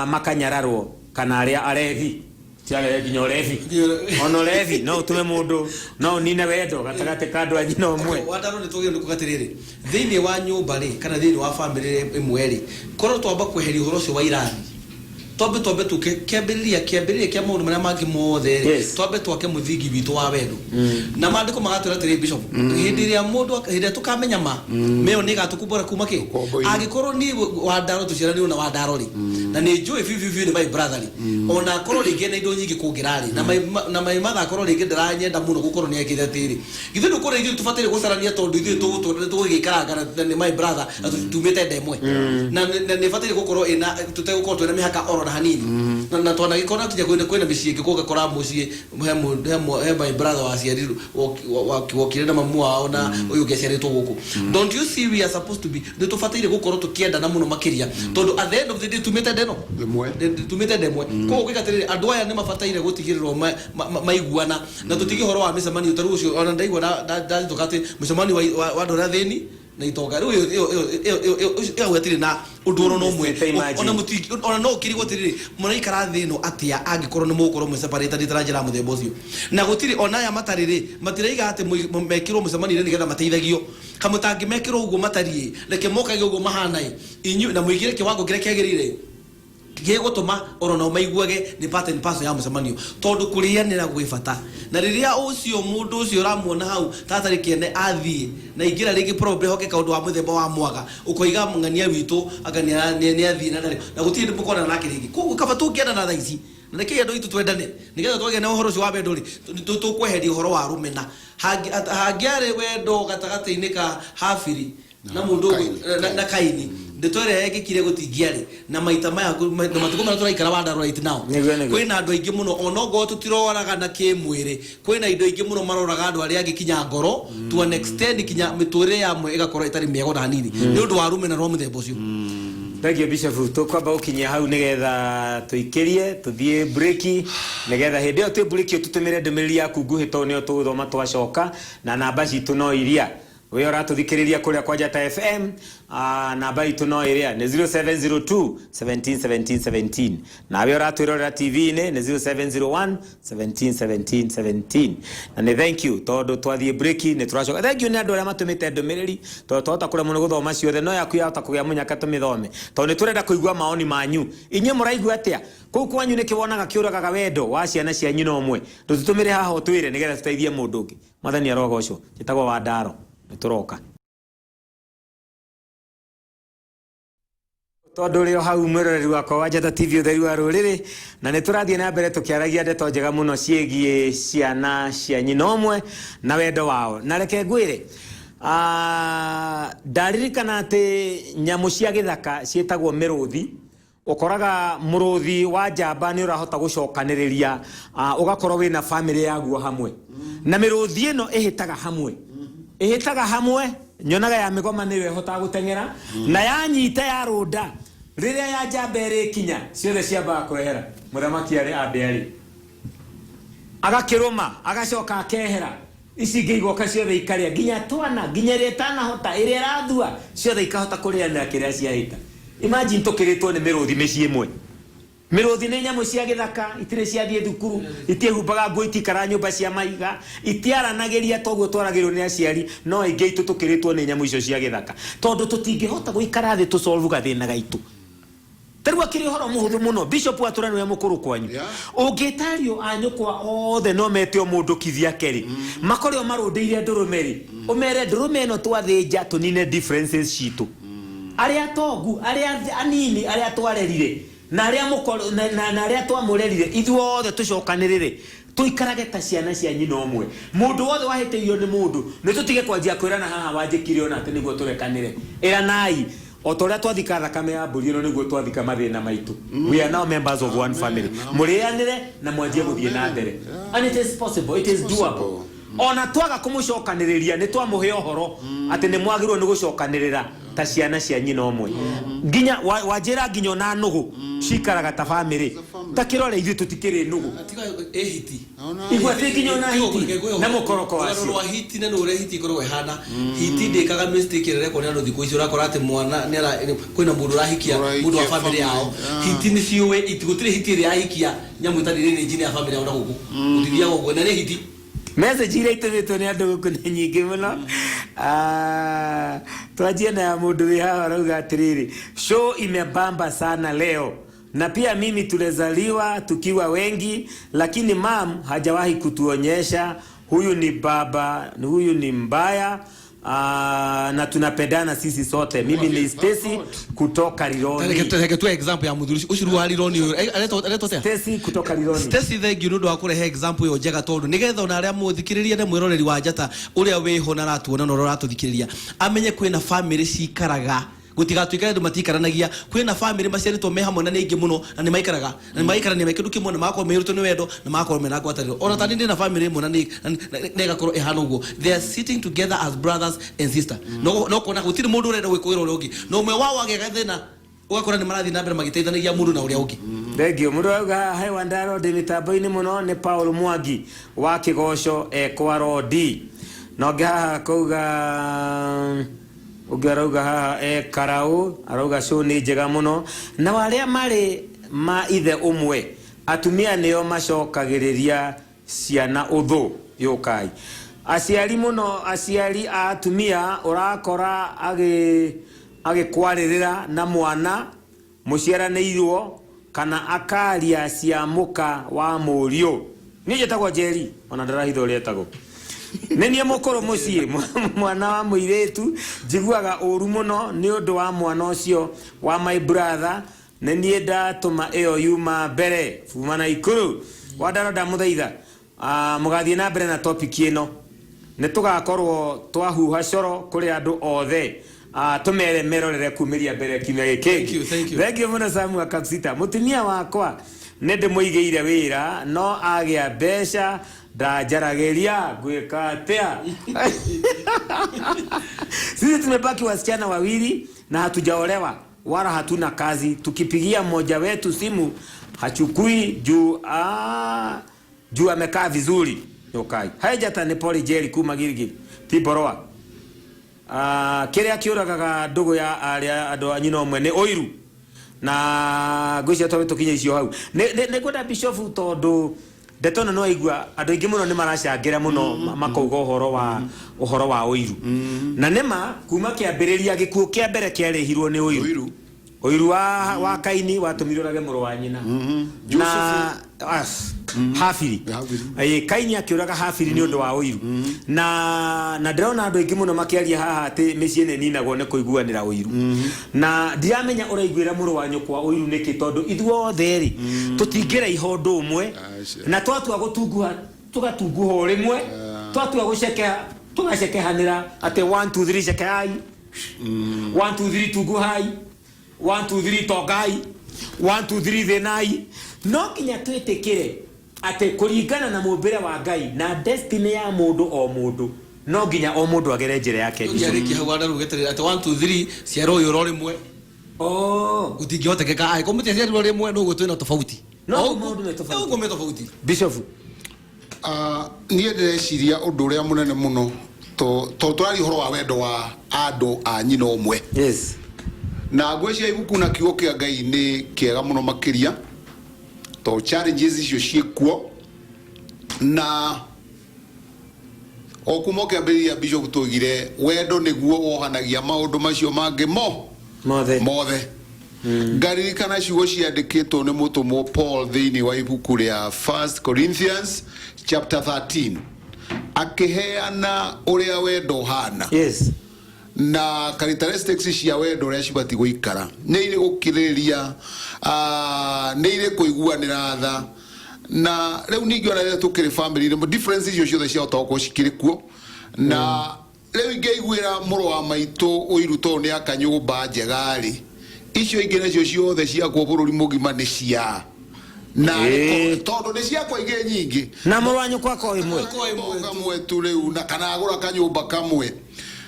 makanyararwo kana arĩa arevi. Tiagere nginya ũrebi. Ona ũrebi no ũtũme mũndũ no ũnine wendo gatagatĩ ka andũ a nyina ũmwe. Wandaro nĩ tũgĩrĩirwo nĩ kuga atĩrĩrĩ, thĩinĩ wa nyũmba rĩ, kana thĩinĩ wa bamĩrĩ ĩmwe rĩ, korwo twamba kweheria ũhoro ũcio wa irathi, twambe twambe tũke kĩambĩrĩria kĩambĩrĩria kĩa maũndũ marĩa mangĩ mothe rĩ, twambe twake mũthingi witũ wa wendo. Na maandĩko magatwĩra atĩrĩrĩ bishop, hĩndĩ ĩrĩa mũndũ hĩndĩ ĩrĩa tũkamenya ma, ma ĩyo nĩ ĩgatũkumbũra kuma kĩ? Ũkombo-inĩ. Angĩkorwo niĩ Wandaro tũciaranĩirwo na Wandaro rĩ, na nĩ njũĩ biũ biũ biũ nĩ my brother rĩ, ona akorwo rĩngĩ ena indo nyingĩ kũngĩra rĩ, na my na my mother akorwo rĩngĩ ndaranyenda mũno gũkorwo nĩ ekĩte atĩrĩ, githĩ ndũkuona ithuĩ tũbataire gũcarania tondũ ithuĩ tũgũtũra nĩ tũgũgĩikaranga na nĩ my brother na tumĩte nda ĩmwe na na nĩ ĩbataire gũkorwo ĩna tũtegũkorwo twĩna mĩhaka oro na hanini na na twanagĩkorwo nginya kwĩna kwĩna mĩciĩ ĩngĩ kũngakora mũciĩ he mũ- he mũ- he my brother waciarirwo wokire na mamu wao na ũyũ ũngĩ aciarĩtwo gũkũ. Don't you see we are supposed to be, nĩ tũbataire gũkorwo tũkĩendana mũno makĩria tondũ at the end of the day tumĩte nda ĩno Ĩmwe. Tumĩte nda ĩmwe. Koguo ngwĩka atĩrĩrĩ, andũ aya nĩ mabataire gũtigĩrĩrwo maiguana na tũtige ũhoro wa mĩcemanio ta rĩu ũcio ona ndaigua ndahĩtũka atĩ mũcemanio wa andũ arĩa athĩni na itonga rĩu ĩyo ĩyo ĩyo ĩyo ĩyo ĩyo hatirĩ na ũndũ oro na ũmwe. Ta imagine. Ona mũtingi ona no ũkĩrigwo atĩrĩrĩ, mũraikara thĩ ĩno atĩa angĩkorwo nĩ mũgũkorwo mwĩ-separate na njĩra ya mũthemba ũcio, na gũtirĩ ona aya matarĩ rĩ matiraiga atĩ mekĩrwo mũcemanio-inĩ nĩgetha mateithagio kamũtangĩmekĩrwo ũguo matariĩ, reke mokage ũguo mahana ĩ inyuĩ na mũigĩre kĩwango kĩrĩa kĩagĩrĩire gĩgũtũma oro nao maiguage nĩ part and parcel ya mũcemanio, tondũ kũrĩanĩra gwĩ bata. Na rĩrĩa ũcio mũndũ ũcio ũramuona hau ta atarĩ kĩene athiĩ na ingĩra rĩngĩ, probably hoke kaũndũ wa mũthemba wa mwaga ũkoiga ng'ania witũ anga nĩ athiĩ na ndarĩ na gũtirĩ hĩndĩ mũkonana nake rĩngĩ. Koguo kaba tũngĩendana thaa ici na nĩkĩĩ andũ aitũ twendane nĩgetha twagĩa na ũhoro ũcio wa wendo rĩ, tũkweheria ũhoro wa rũmena. Hangĩarĩ wendo gatagatĩ-inĩ ka Habiri na mũndũ Kaini. Na Kaini, ndeto ĩrĩa yekĩkire gũtingĩarĩ na maita maya na matukũ marĩa tũraikara wa right now. Nĩguo. Kwĩna andũ aingĩ mũno onokorwo tũtiroraga kĩmwĩrĩ, kwĩna indo ingĩ mũno maroraga andũ arĩa angĩ kinya ngoro to an extent kinya mĩtũrĩre yamwe ĩgakorwo ĩtarĩ mĩega ona hanini nĩ ũndũ wa rũmena rwa mũthemba ũcio. Thank you, Bishop. Tũkwamba gũkinyia hau nĩgetha tũikĩrie tũthiĩ breki, nĩgetha hĩndĩ ĩyo twĩ breki ũtũtũmĩre ndũmĩrĩri yaku nguhĩ tondũ nĩyo tũgũthoma twacoka, na namba citũ no iria we ũratũthikĩrĩria kũrĩa kwa Njata FM. Namba itũ no ĩrĩa nĩ 0702 17 17 17, nawe ũratwĩrorera TV-inĩ nĩ 0701 17 17 17. Na nĩ thank you tondũ twathiĩ breki nĩ tũracoka. Thank you nĩ andũ arĩa matũmĩte ndũmĩrĩri, tondũ twahota kũremwo nĩ gũthoma ciothe, no yaku yahota kũgĩa mũnyaka tũmĩthome, tondũ nĩ tũrenda kũigua maoni manyu. Inyuĩ mũraigua atĩa kũu kwanyu? Nĩkĩ wonaga kĩũragaga wendo wa ciana cia nyina ũmwe? Tũtũtũmĩre haha ũtwĩre nĩgetha tũteithie mũndũ ũngĩ. Mwathani arogocwo. Njĩtagwo Wandaro, nĩ tũroka tondũ ũrĩ o hau mwĩroreri wakwa wa Njata TV, ũtheri wa rũrĩrĩ, na nĩ tũrathiĩ na mbere tũkĩaragia ndeto njega mũno ciĩgiĩ ciana cia nyina ũmwe na wendo wao. Na reke ngwĩre, ndaririkana atĩ nyamũ cia gĩthaka ciĩtagwo mĩrũthi, ũkoraga mũrũthi wa njamba nĩ ũrahota gũcokanĩrĩria, ũgakorwo wĩna bamĩrĩ yaguo hamwe, na mĩrũthi ĩno ĩhĩtaga hamwe, ĩhĩtaga hamwe. Nyonaga ya mĩgoma nĩyo ĩhotaga gũteng'era na yanyita yarũnda. Rĩrĩa ya njamba ĩrĩkinya, ciothe ciambaga kwehera, mũthamaki arĩ ambe arĩ agakĩrũma, agacoka akehera, ici ingĩ igoka ciothe ikarĩa, nginya twana, nginya ĩrĩa ĩtanahota, ĩrĩa ĩrathua, ciothe ikahota kũrĩanĩra kĩrĩa ciahĩta. Imagine tũkĩrĩtwo nĩ mĩrũthi mĩciĩ ĩmwe. Mĩrũthi nĩ nyamũ cia gĩthaka, itirĩ ciathiĩ thukuru, itiĩhumbaga nguo, itikaraga nyũmba cia mahiga, itiaranagĩria toguo twaragĩrwo nĩ aciari. No aingĩ aitũ tũkĩrĩtwo nĩ nyamũ icio cia gĩthaka tondũ tũtingĩhota gũikara thĩ tũsolve gathĩna gaitũ. Tarĩu akĩrĩ ũhoro mũhũthũ mũno, bishop watũra nĩwe mũkũrũ kwanyu. Ũngĩta ariũ a nyũkwa othe, no mete o mũndũ kivyake rĩ, makore o marũndĩire ndũrũme rĩ, ũmere ndũrũme ĩno twathĩnja tũnine differences citũ, arĩa atongu, arĩa anini, arĩa twarerire na arĩa mũkoro na arĩa twamũrerire, ithuothe tũcokanĩrĩre tũikarage ta ciana cia nyina ũmwe. Mũndũ wothe wahĩtĩirio nĩ mũndũ, nĩ tũtige kwanjia kwĩrana haha wanjĩkire ona atĩ nĩguo tũrekanĩre. Ĩranai o ta ũrĩa twathika thakame ya mbũri ĩno nĩguo twathika mathĩna maitũ. We are now members of one family. Mũrĩanĩre na mwanjie gũthiĩ na mbere, and it is possible, it is doable. Ona twaga kũmũcokanĩrĩria, nĩ twamũhe ũhoro atĩ nĩ mwagĩrĩirwo nĩ gũcokanĩrĩra. Ta ciana cia nyina ũmwe nginya wanjĩra nginya ona nũgũ cikaraga ta bamĩrĩ. Ta kĩrore ithuĩ tũtikĩrĩ nũgũ. Tiga ĩ hiti. Igua atĩ nginya ona hiti na mũkoroko Rũgano wacio. Rwa hiti na nĩ ũrĩa hiti ĩkoragwo ĩhana, hiti ndĩkaga mistake ĩrĩa ĩrekwo nĩ andũ thikũ ici. Ũrakora atĩ mwana kwĩna mũndũ ũrahikia Ũrahikia mũndũ wa bamĩrĩ yao. Family, Hiti nĩ ciũĩ gũtirĩ hiti ĩrĩa yahikia nyamũ ĩtarĩ lineage ya bamĩrĩ yao na gũkũ gũtithiaga ũguo na nĩ hiti. Message iria itũmĩtwo nĩ andũ gũkũ nĩ nyingĩ mũno. Ah, twanjie na ya mũndũ wĩ haha arauga atĩrĩrĩ, "Show imebamba sana leo, na pia mimi tulizaliwa tukiwa wengi, lakini mam hajawahi kutuonyesha huyu ni baba, huyu ni mbaya. Ah, na tunapendana sisi sote. Mimi ni Stacy kutoka Rironi." Reke tuhe example ya mũthuri ũcio rĩu wa Rironi ũyũ. Aretwo atĩa? Stacy kutoka Rironi. Stacy, thank you nĩ ũndũ wa kũrehe example ĩyo njega, tondũ nĩgetha ona arĩa mũthikĩrĩria na mwĩroreri wa Njata ũrĩa wĩho na aratuona na ũrĩa ũratũthikĩrĩria amenye kwĩna famĩlĩ cikaraga, gũtigatuĩke andũ matikaranagia. Kwĩna famĩlĩ maciarĩtwo me hamwe na nĩ aingĩ mũno na nĩ maikaraga na nĩ maikarania me kĩndũ kĩmwe na magakorwo meyũrĩtwo nĩ wendo na magakorwo mena ngwatanĩro. Ona tani ndĩ na famĩlĩ ĩmwe na ĩgakorwo ĩhana ũguo. They are sitting together as brothers and sister. No kuona gũtirĩ mũndũ ũrenda gwĩkũĩra ũrĩa ũngĩ, na ũmwe wao agĩa gathĩna ũgakora nĩ marathiĩ na mbere magĩteithanagia mũndũ na ũrĩa ũngĩ. Thengio. Mũndũ auga he Wandaro ndĩ mĩtambo-inĩ mũno, nĩ Paul Mwangi wa Kĩgoco ekwa Rodi. Na ũngĩ haha akauga, ũngĩ arauga haha e Karaũ, arauga show nĩ njega mũno, na arĩa marĩ ma ithe ũmwe atumia nĩo macokagĩrĩria ciana ũthũ yũkai aciari mũno, aciari a atumia ũrakora agĩkwarĩrĩra na mwana mũciaranĩirwo kana akaria cia mũka wa mũriũ. Niĩ njĩtagwo Njeri, ona ndarahitha ũrĩa etagwo. Nĩ niĩ mũkũrũ mũciĩ, mwana wa mũirĩtu. Njiguaga ũru mũno nĩ ũndũ wa mwana ũcio wa my brother. Nĩ niĩ ndatũma ĩyo yuma mbere buma na ikuru. Wandaro, ndamũthaitha, ah, mũgathiĩ na mbere na topic ĩno, nĩ tũgakorwo twahuha coro kũrĩ andũ othe. Ah, tũmere merorere kumĩria mbere kiumia gĩkĩ. Thank you, thank you. Thank you mũno. Samu Kapsita, mũtumia wakwa nĩ ndĩmũigĩire wĩra no agĩa mbeca ndanjaragĩria, ngwĩka atĩa? Sisi tumebaki wasichana wawili na hatujaolewa wala hatuna kazi. Tukipigia mmoja wetu simu hachukui juu amekaa vizuri. Yokai haijata nĩ Poli Jerry kuma Gilgil Tiboroa. Ah, kĩrĩa kĩũragaga ndũgũ ya arĩa andũ a nyina ũmwe nĩ ũiru na ngwĩciria tondũ tũkinye icio hau nĩ ngwenda bishofu, tondũ ndeto ĩno nĩwaigua andũ aingĩ mũno nĩ maracangĩra mũno makauga ũhoro wa ũiru, na nĩma kuma kĩambĩrĩria gĩkuũ kĩa mbere kĩarĩhirwo nĩ ũiru. Ũiru. Ũiru wa Kaini watũmire ũrage mũrũ wa nyina na Habili. Habili. Ĩĩ, Kaini akĩũraga Habili nĩ ũndũ wa ũiru, na ndĩrona andũ aingĩ mũno makĩaria haha atĩ mĩciĩ nĩ ĩninagwo nĩ kũiguanĩra ũiru, na ndiramenya ũraiguĩra mũrũ wa nyũkwa ũiru nĩkĩ, tondũ ithuothe rĩ tũtingĩraiha ũndũ ũmwe. Aca. Na twatua gũtunguha tũgatunguha o rĩmwe, twatua gũcekeha tũgacekehanĩra atĩ 1 2 3 cekehai, 1 2 3 tunguhai, 1 2 3 tongai, 1 2 3 thĩnai. No nginya twĩtĩkĩre atĩ kũringana na mũmbĩre wa Ngai na destiny ya mũndũ o mũndũ, no nginya o mũndũ agere njĩra yake. Ũngĩarĩkia hau Wanda geterera atĩ 1 2 3 ciara ũyũ ro rĩmwe. Oh. Gũtingĩhotekeka angĩkorwo mũtiaciarirwo rĩmwe, no ũguo twĩna tofauti. No O ũguo maũndũ me tofauti. No ũguo me tofauti. Bishop. Ah, niĩ ndĩreciria ũndũ ũrĩa mũnene mũno to tũraria ũhoro wa wendo wa andũ a nyina ũmwe. Na ngwĩciria ibuku na kiugo kĩa Ngai nĩ kĩega mũno makĩria to challenges icio ciĩkuo, na o kuma ũkĩambĩrĩria, Bishop, tũgire wendo nĩguo wohanagia maũndũ macio mangĩ mo mothe. Mothe. Ngaririkana ciugo ciandĩkĩtwo nĩ mũtũmwo Paul thĩinĩ wa ibuku rĩa 1 Corinthians chapter 13, akĩheana ũrĩa wendo ũhana na characteristics cia wendo ũrĩa cibatiĩ gũikara. Nĩ irĩ gũkirĩrĩria, ah, nĩ irĩ kũiguanĩra tha, na rĩu ningĩ ona rĩrĩa tũkĩrĩ family difference icio ciothe ciahota gũkorwo cikĩrĩ kuo, na rĩu ingĩiguĩra mũrũ wa maitũ ũiru tondũ nĩ aka nyũmba njega rĩ, icio ingĩ nacio ciothe ciakwo bũrũri mũgima nĩ cia na tondũ nĩ ciakwa ingĩ nyingĩ. Na mũrũ wa nyũkwa ko ĩmwe. Kamwe tu rĩu na kana agũra kanyũmba kamwe.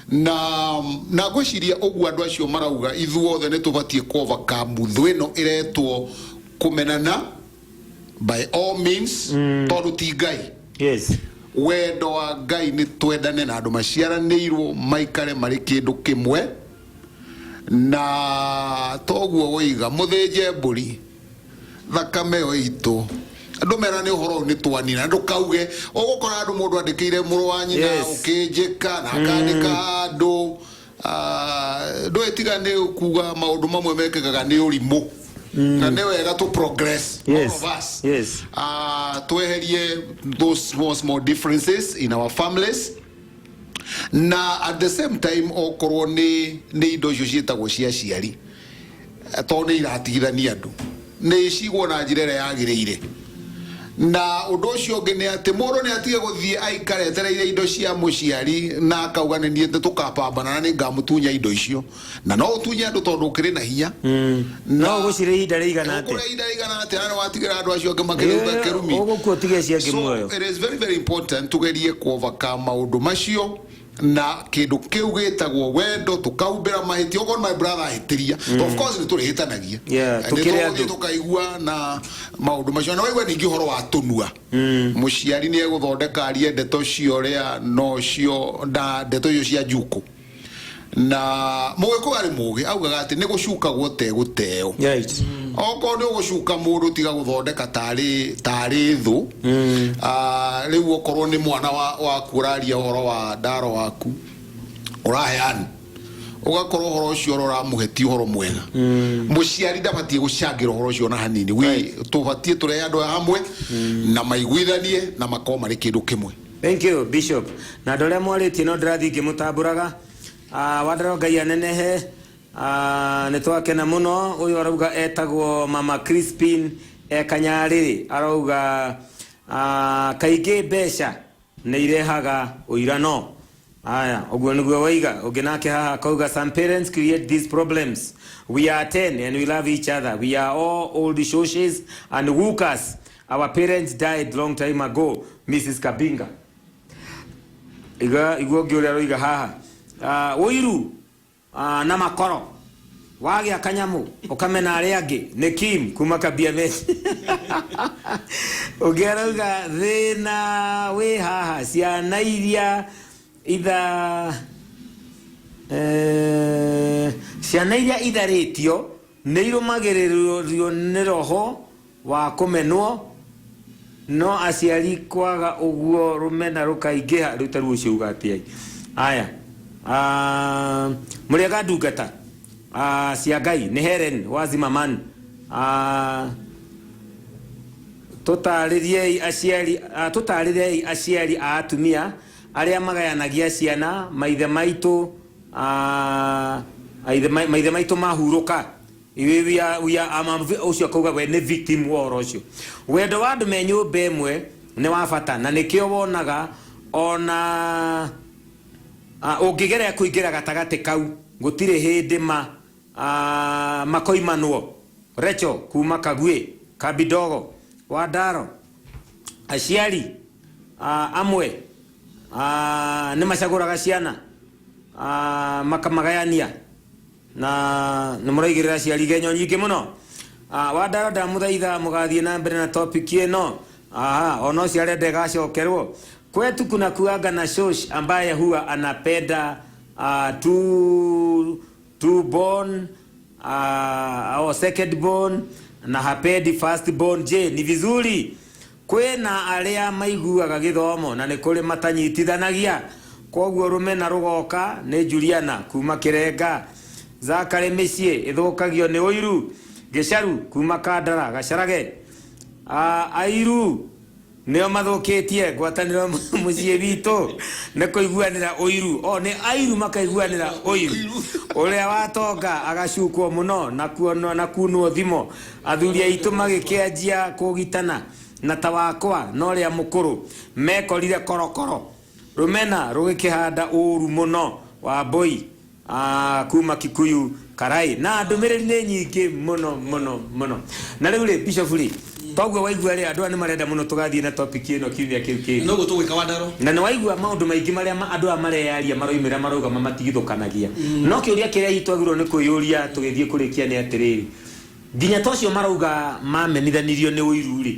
Na ngwĩciria ũguo andũ acio marauga, ithuothe nĩ tũbatiĩ kũ overcome thũ ĩno ĩretwo kũmenana by all means, tondũ ti Ngai. Wendo wa Ngai nĩ twendane na andũ maciaranĩirwo maikare marĩ kĩndũ kĩmwe, na toguo woiga mũthĩnje mbũri, thakame ĩyo itũ, andũ merane ũhoro ũyũ nĩ twanina. Ndũkauge ũgũkora andũ, mũndũ andĩkĩire mũrũ wa nyina ũkĩnjĩka na akandĩka handũ. Ndũĩ, tiga nĩ kuga maũndũ mamwe mekĩkaga nĩ ũrimũ, na nĩ wega to progress, all of us. Tweherie those small small differences in our families, na at the same time okorwo nĩ indo icio ciĩtagwo cia ciari, tondũ nĩ iratigithania andũ, nĩ cigwo na njĩra ĩrĩa yagĩrĩire. Na ũndũ ũcio ũngĩ nĩ atĩ mũndũ nĩ atige gũthiĩ aikare etereire indo cia mũciari na akauga nĩ niĩ tũkapambana na nĩ ngamũtunya indo icio, na no ũtunye andũ tondũ ũkĩrĩ na hinya. No ũgũcirĩ ihinda rĩigana atĩa? Ũkũrĩa ihinda rĩigana atĩa na nĩ watigĩra andũ acio angĩ makĩrĩ kĩrumi? Ũgũkua ũtige acio angĩ So muoyo. it is very very important tugerie ku overcome maũndũ macio na kĩndũ kĩu gĩtagwo wendo, tũkaumbĩra mahĩtia. Okorwo my brother ahĩtĩria, of course nĩ tũrĩhĩtanagia. Yeah, Nĩ tũkĩrĩ tũgũthiĩ andũ. Tũkaigua na maũndũ macio, na waigua ningĩ ũhoro wa tũnua, mũciari nĩ egũthondeka arie ndeto cio ũrĩa no cio na ndeto icio cia njukũ, na mũgĩkũyũ arĩ mũgĩ augaga atĩ nĩ gũcukagwo tegũteo. Okorwo nĩ ũgũcuka mũndũ, tiga gũthondeka tarĩ thũ. Rĩu okorwo nĩ mwana waku ũraria ũhoro wa ndaro waku ũraheana, ũgakorwo ũhoro ũcio ũrĩa ũramũhe ti ũhoro mwega. Mũciari ndabatiĩ gũcangĩra ũhoro ũcio na hanini. Tũbatiĩ tũrehe andũ aya hamwe na maiguithanie na makorwo marĩ kĩndũ kĩmwe. Thank you, Bishop. Na andũ arĩa mwarĩtie no ndĩrathiĩ ngĩmũtambũraga. Wandaro, Ngai anenehe. Nĩ twakena mũno. Ũyũ arauga etagwo Mama Crispin e Kanyarĩrĩ, arauga kaingĩ mbeca nĩ irehaga ũirano. Aya, ũguo nĩguo waiga. Ũngĩ nake haha akauga, "Some parents create these problems. We are 10 and we love each other. We are all old shoshes and workers. Our parents died long time ago. Mrs Kabinga." Iga iguo ũngĩ ũrĩa aroiga haha, ũiru na makoro wagĩa kanyamũ ũkamena arĩa angĩ. Nĩ Kim kuma Kabia Mesi. Ũngĩ arauga thĩna wĩ haha, ciana iria itha ciana iria itharĩtio nĩ irũmagĩrĩrio nĩ roho wa kũmenwo, no aciari kwaga ũguo rũmena rũkaingĩha. Rĩu ta rĩu ũcio uga atĩa? Aya, mũrĩega ndungata cia Ngai, nĩ Helen wa Zimmerman. Tũtarĩriei aciari, tũtarĩriei aciari a atumia arĩa magayanagia ciana. Maithe maitũ, maithe maitũ mahurũka. We are, ũcio akauga we nĩ victim wa ũhoro ũcio. Wendo wa andũ me nyũmba ĩmwe nĩ wa bata, na nĩkĩo wonaga ona ũngĩgeria kũingĩra gatagatĩ kau gũtirĩ hĩndĩ ma makoimanwo. Recho kuma Kagui Kabidogo wa Ndaro, aciari amwe nĩ macagũraga ciana, makamagayania, na nĩ mũraigĩrĩra aciari igenyo nyingĩ mũno. Wandaro, ndamũthaitha mũgathiĩ na mbere na topic ĩno. Aha, ona ũcio arenda ĩgacokerwo. Kwetu kuna kuanga na shosh ambaye huwa anapenda two born au second born na hapendi first born. Je, ni vizuri? Kwĩna arĩa maiguaga gĩthomo na nĩ kũrĩ matanyitithanagia, koguo rũmena rũgoka. Nĩ Juliana kuma Kĩrenga. Zakare, mĩciĩ ĩthũkagio nĩ ũiru. Gĩcaru kuma Kandara Gacarage, airu nĩo mathũkĩtie ngwatanĩro mũciĩ witũ nĩ kũiguanĩra ũiru. O nĩ airu makaiguanĩra ũiru. Ũrĩa watonga agacukwo mũno na kuonwo na kunwo thimo. Athuri aitũ magĩkĩanjia kũgitana na ta wakwa na ũrĩa mũkũrũ mekorire korokoro, rũmena rũgĩkĩhanda ũru mũno. Wambui kuma Kikuyu Karai. Na ndũmĩrĩri nĩ nyingĩ mũno mũno mũno. Na rĩu rĩ, Bishop rĩ, Koguo waigua rĩ, andũ aya nĩ marenda mũno tũgathiĩ na topic ĩno kiumia kĩu kĩngĩ. Noguo tũgwĩka, Wandaro. Na nĩ waigua maũndũ maingĩ marĩa andũ aya mareyaria, maroimĩra, marauga mamatigithũkanagia. No kĩũria kĩrĩa hihi twagĩrĩirwo nĩ kwĩyũria tũgĩthiĩ kũrĩkia nĩ atĩrĩrĩ, nginya ta ũcio marauga mamenithanirio nĩ ũiru rĩ,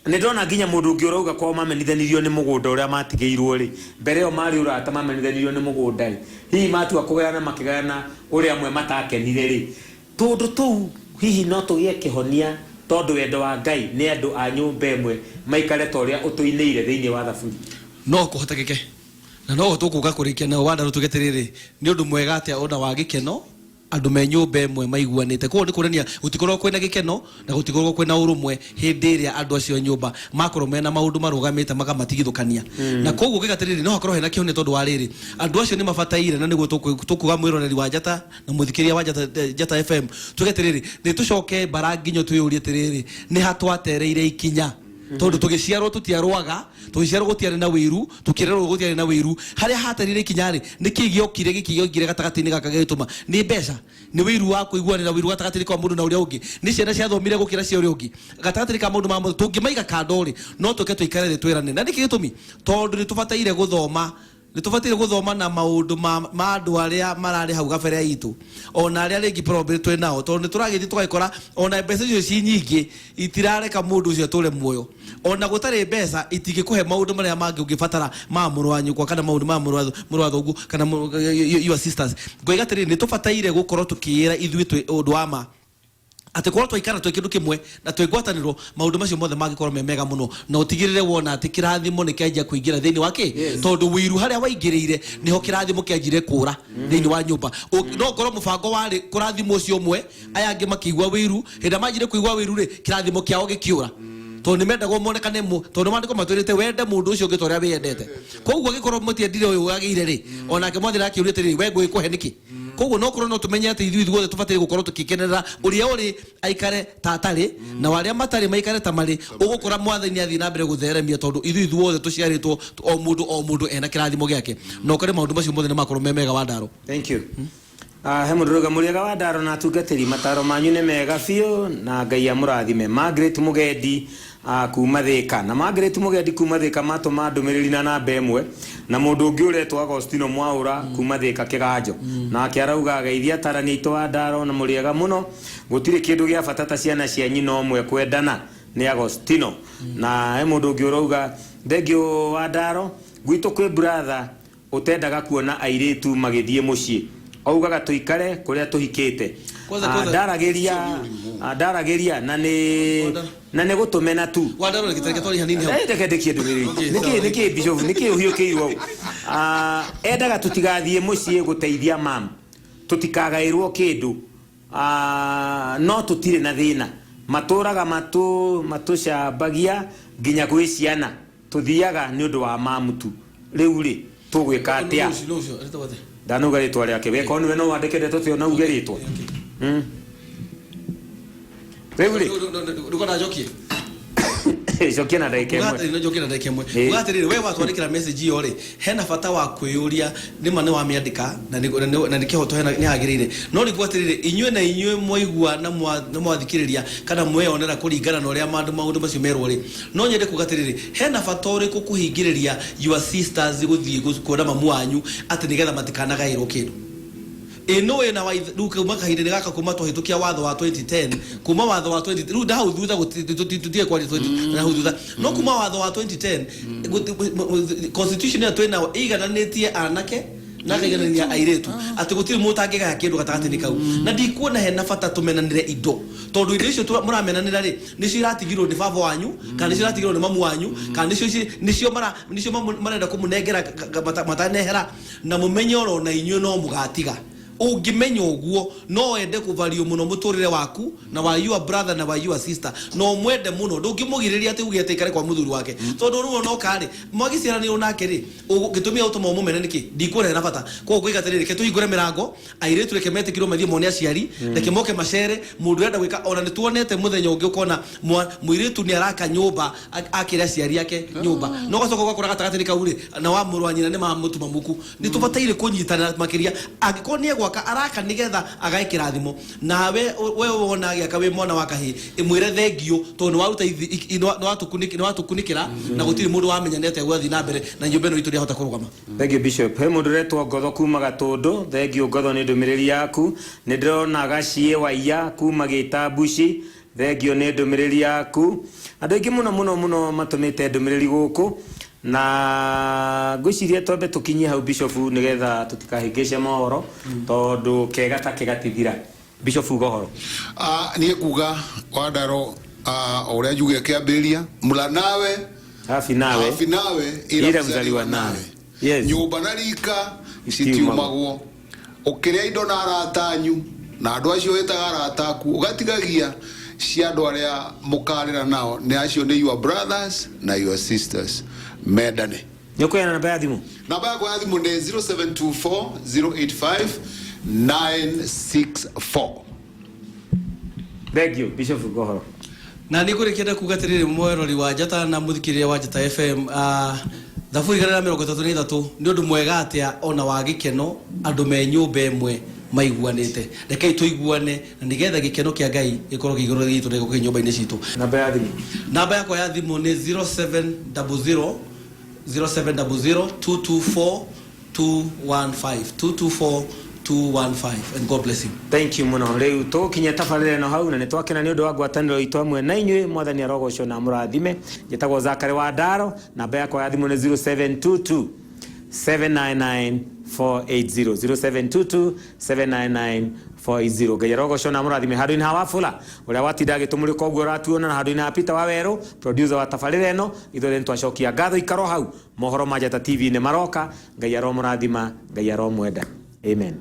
nĩ ndona nginya mũndũ ũngĩ ũrauga kwao mamenithanirio nĩ mũgũnda ũrĩa matigĩirwo rĩ, mbere ĩyo marĩ ũrata, mamenithanirio nĩ mũgũnda rĩ, hihi matua kũgayana makĩgayana ũrĩa amwe matakenire rĩ, tũndũ tũu hihi no tũgĩe kĩhonia, tondũ wendo wa Ngai nĩ andũ a nyũmba ĩmwe maikare ta ũrĩa ũtũinĩire thĩinĩ wa Thaburi? No kũhotekeke, na no tũkũka kũrĩkia nayo, Wandaro, tuge atĩrĩrĩ, nĩ ũndũ mwega atĩa ona wa gĩkeno andũ me nyũmba ĩmwe maiguanĩte. Koguo nĩ kuonania gũtikoragwo kwĩna gĩkeno na gũtikoragwo kwĩna ũrũmwe hĩndĩ ĩrĩa andũ acio a nyũmba makorwo mena maũndũ marũgamĩte makamatigithũkania. Na koguo ngĩga atĩrĩrĩ, no hakorwo hena kĩhonia, tondũ wa rĩrĩ, andũ acio nĩ mabataire, na nĩguo tũkuga mwĩroreri wa Njata na mũthikĩrĩria wa Njata FM, tuge atĩrĩrĩ, nĩ tũcoke mbara nginyo twĩyũrie atĩrĩrĩ, nĩ ha twatereire ikinya? Tondũ tũgĩciarwo tũtiarũaga, tũgĩciarwo gũtiarĩ na wĩiru, tũkĩrerwo gũtiarĩ na wĩiru. Harĩa hatereire ikinya rĩ, nĩkĩ gĩokire gĩkĩ gĩokire gatagatĩ-inĩ gaka gĩgĩtũma? Nĩ mbeca? Nĩ wĩiru wa kũiguanĩra, wĩiru gatagatĩ-inĩ ka mũndũ na ũrĩa ũngĩ? Nĩ ciana ciathomire gũkĩra cia ũrĩa ũngĩ? Gatagatĩ-inĩ ka maũndũ ma mothe tũngĩmaiga kando rĩ, no tũke tũikare thĩ twĩrane. Na nĩkĩ gĩtũmi? Tondũ nĩ tũbataire gũthoma, nĩ tũbataire gũthoma na maũndũ ma andũ arĩa mararĩ hau gabere itũ, ona arĩa rĩngĩ probably twĩ nao, tondũ nĩ tũragĩthiĩ tũgagĩkora ona mbeca icio ci nyingĩ itirareka mũndũ ũcio atũre muoyo. Ona gũtarĩ mbeca itingĩkũhe maũndũ marĩa mangĩ ũngĩbatara ma mũrũ wa nyũkwa, kana maũndũ ma mũrũ wa thoguo, kana your sisters. Ngoiga atĩrĩrĩ, nĩ tũbataire gũkorwo tũkĩĩra ithuĩ twĩ ũndũ wa ma atĩ korwo twaikara twĩ kĩndũ kĩmwe na twĩ ngwatanĩro, maũndũ macio mothe mangĩkorwo me mega mũno. Na ũtigĩrĩre wona atĩ kĩrathimo nĩ kĩanjia kũingĩra thĩinĩ wa kĩ, tondũ wĩiru harĩa waingĩrĩire nĩho kĩrathimo kĩanjire kũra thĩinĩ wa nyũmba. No korwo mũbango warĩ kũrathimwo ũcio ũmwe, aya angĩ makĩigua wĩiru. Hĩndĩ ĩrĩa manjire kũigua wĩiru rĩ, kĩrathimo kĩao gĩkĩũra, tondũ nĩ mendagwo monekane mo, tondũ maandĩko matwĩrĩte wende mũndũ ũcio ũngĩ ta ũrĩa wĩyendete. Koguo angĩkorwo mũtiendire ũyũ wagĩire rĩ, onake Mwathani akĩũria atĩrĩrĩ, we ngũgĩkũhe nĩkĩ? Koguo no korwo no tũmenye atĩ ithuĩ ithuothe tũbataire gũkorwo tũkĩkenerera ũrĩa ũrĩ aikare ta atarĩ, na arĩa matarĩ maikare ta marĩ. Ũgũkora Mwathani athiĩ na mbere gũtheremia, tondũ ithuĩ ithuothe tũciarĩtwo o mũndũ o mũndũ ena kĩrathimo gĩake, na ũkore maũndũ macio mothe nĩ makorwo me mega, Wandaro. Thank you. Ah, he mũndũ ũrauga, mũrĩega wa Ndaro na atungatĩri, mataro manyu nĩ mega biũ na Ngai amũrathime. Margaret Mũgendi, kuma Thĩka. Na Margaret Mũgendi kuma Thĩka matũma ndũmĩrĩri na namba ĩmwe. Na mũndũ ũngĩ ũretwo Agostino Mwaũra kuma Thĩka Kĩganjo, nake arauga, geithia atarani aitũ wa Ndaro na mũrĩega mũno, gũtirĩ kĩndũ gĩa bata ta ciana cia nyina ũmwe kwendana. Nĩ Agostino. Na he mũndũ ũngĩ ũrauga, thengiũ wa Ndaro, gwitũ kwĩ brother ũtendaga kuona airĩtu magĩthiĩ mũciĩ, augaga tũikare kũrĩa tũhikĩte. Kwanza- Ah, kwanza- ndaragĩria, ah, ndaragĩria na nĩ na nĩ gũtũmena tu. Wandaro, reke twari hanini hau. Eh, reke ndĩkie ndũmĩrĩri. Okay, Nĩkĩ sawa. nĩkĩ, bishop, nĩkĩ ũhiũkĩirwo ũũ? Ah, endaga tũtigathiĩ mũciĩ gũteithia mam, tũtikagaĩrwo kĩndũ. Ah, no tũtirĩ na thĩna, matũraga matũcambagia nginya gwĩ ciana, tũthiaga nĩ ũndũ wa mamu tu. Rĩu rĩ, tũgwĩka atĩa? Nũ ũcio? Etagwo atĩa? Ndanauga rĩtwa rĩake. Weka nĩwe no wandĩke ndeto tĩo na uge rĩtwa. Rĩu rĩ, Ndũkwenda njokie? Cokia na ndagĩka ĩmwe. Uga njokie na ndagĩka ĩmwe. Ĩĩ. Uga atĩrĩrĩ, we watwandĩkĩra message ĩyo rĩ, hena bata wa kwĩyũria nĩma nĩ wamĩandĩka na nĩ kĩhoto, hena nĩ hagĩrĩire. No nĩkuo atĩrĩrĩ, inyuĩ na inyuĩ mwaigua na mwathikĩrĩria kana mweyonera kũringana na ũrĩa maũndũ macio merwo rĩ, no nyende kuga atĩrĩrĩ, hena bata ũrĩkũ kũhingĩrĩria your sisters gũthiĩ kuona mamu wanyu atĩ nĩgetha matikanagaĩrwo kĩndũ? Ĩno ĩna wa rĩu kuma kahinda-inĩ gaka, kuma twahĩtũkia watho wa 2010, kuma watho wa 20 rĩu ndahau thutha, tũtige kwaria 20 na hau thutha, no kuma watho wa 2010, constitution ĩyo twĩnayo ĩigananĩtie anake na akaiganania airĩtu, atĩ gũtirĩ mũndũ ũtangĩgaya kĩndũ gatagatĩ-inĩ kau. Na ndikuona hena bata tũmenanĩre indo, tondũ indo icio mũramenanĩra rĩ, nĩcio iratigirwo nĩ baba wanyu, kana nĩcio iratigirwo nĩ mamu wanyu, kana nĩcio nĩcio marenda kũmũnengera matanehera. Na mũmenye oro na inyuĩ no mũgatiga. Ũngĩmenya ũguo, no wende kũvario mũno mũtũrĩre waku na wa your brother na wa your sister, na ũmwende mũno. Ndũngĩmũgirĩrĩria atĩ uge atĩ aikare kwa mũthuri wake, tondũ rĩu onoka rĩ, mwagĩciaranĩrwo nake rĩ, gĩtũmi gĩa gũtũma ũmũmene nĩkĩ? Ndikuona hena bata. Koguo ngũiga atĩrĩrĩ, reke tũhingũre mĩrango, airĩtu reke metĩkĩrwo mathiĩ mone aciari, reke moke macere. Mũndũ ũrenda gwĩka, ona nĩ tuonete mũthenya ũngĩ ũkona mũirĩtu nĩ araka nyũmba, akĩre aciari ake nyũmba, no ũgacoka ũgakora gatagatĩ-inĩ kau rĩ, na wa mũrũ wa nyina nĩ mamũtuma muku. Nĩ tũbataire kũnyitanĩra makĩria angĩkorwo nĩ egwaka. Gwaka araka nigetha agae kĩrathimo. Nawe we wona agĩaka wĩ mwana wa kahĩĩ, ĩmwĩre thengio, tondũ nĩ waruta nĩ watũkunĩkĩra na gũtirĩ mũndũ wamenya nĩ atĩa gwathiĩ na mbere na nyũmba ĩno itũ ndĩahota kũrũgama. Thank you, Bishop. He mũndũ ũretwo Ngotho kuma Gatũndũ. Thank you, Ngotho, nĩ ndũmĩrĩri yaku. Nĩ ndĩrona Gaciĩ Waiya kuma Gĩtambuci. Thank you nĩ ndũmĩrĩri yaku. Andũ aingĩ mũno mũno mũno matũmĩte ndũmĩrĩri gũkũ na ngwĩciria twambe tũkinyie hau, Bishop, nĩgetha tũtikahĩngĩce mohoro, tondũ kega ta kegatithira. Bishop, uga ũhoro. Ah, niĩ kuga Wandaro, o ũrĩa njugire kĩambĩrĩria, mula nawe hafi nawe hafi nawe ila mzaliwa nawe. Yes. Nyũmba na rika itiumagwo. Citiumagwo. Ũkĩrĩa indo na arata anyu na andũ acio wĩtaga arata aku, ũgatigagia cia andũ arĩa mũkarĩra nao, nĩ acio nĩ your brothers na your sisters. Mendane. Nĩ ũkũheana namba ya thimũ? Namba yakwa ya thimũ nĩ 0724 085 964. Thank you, Bishop, uga ũhoro. Na nä ngå rä kia kuga atä rä rä mwerori wa Njata na må thikä rä ria wa Njata FM, Thaburi 133, nä å ndå mwega atä a ona wa gä keno andå me nyå mba ĩmwe maiguanä te. Rekei tũiguane na nä getha gä keno kä a Ngai gä korwo gä igå gitå na gä nyũmba-inĩ citũ. Namba ya thimũ? Namba yakwa ya thimũ nĩ 0700 0700 224 215, 224 215, and God bless you. Thank you muno. Riu tugukinya tabarĩra ĩno hau na nĩ twakena nĩ ũndũ wa ngwatanĩro itũ hamwe na inyuĩ. Mwathani arogocwo na mũrathime. Njĩtagwo Zakari wa Ndaro. Namba yakwa ya thimũ nĩ 0722 799 480, 0722 799 480. Ngai arogocwo na mũrathime. Handũ-inĩ ha Wafula ũrĩa watinda agĩtũmũrĩka ũguo ũratuona, na handũ-inĩ ha Peter Wawerũ, producer wa tabarĩra ĩno, ithuothe nĩ twacokia ngatho. Ikaro hau, mohoro ma Njata TV nĩ maroka. Ngai aromũrathima, Ngai aromwenda. Amen.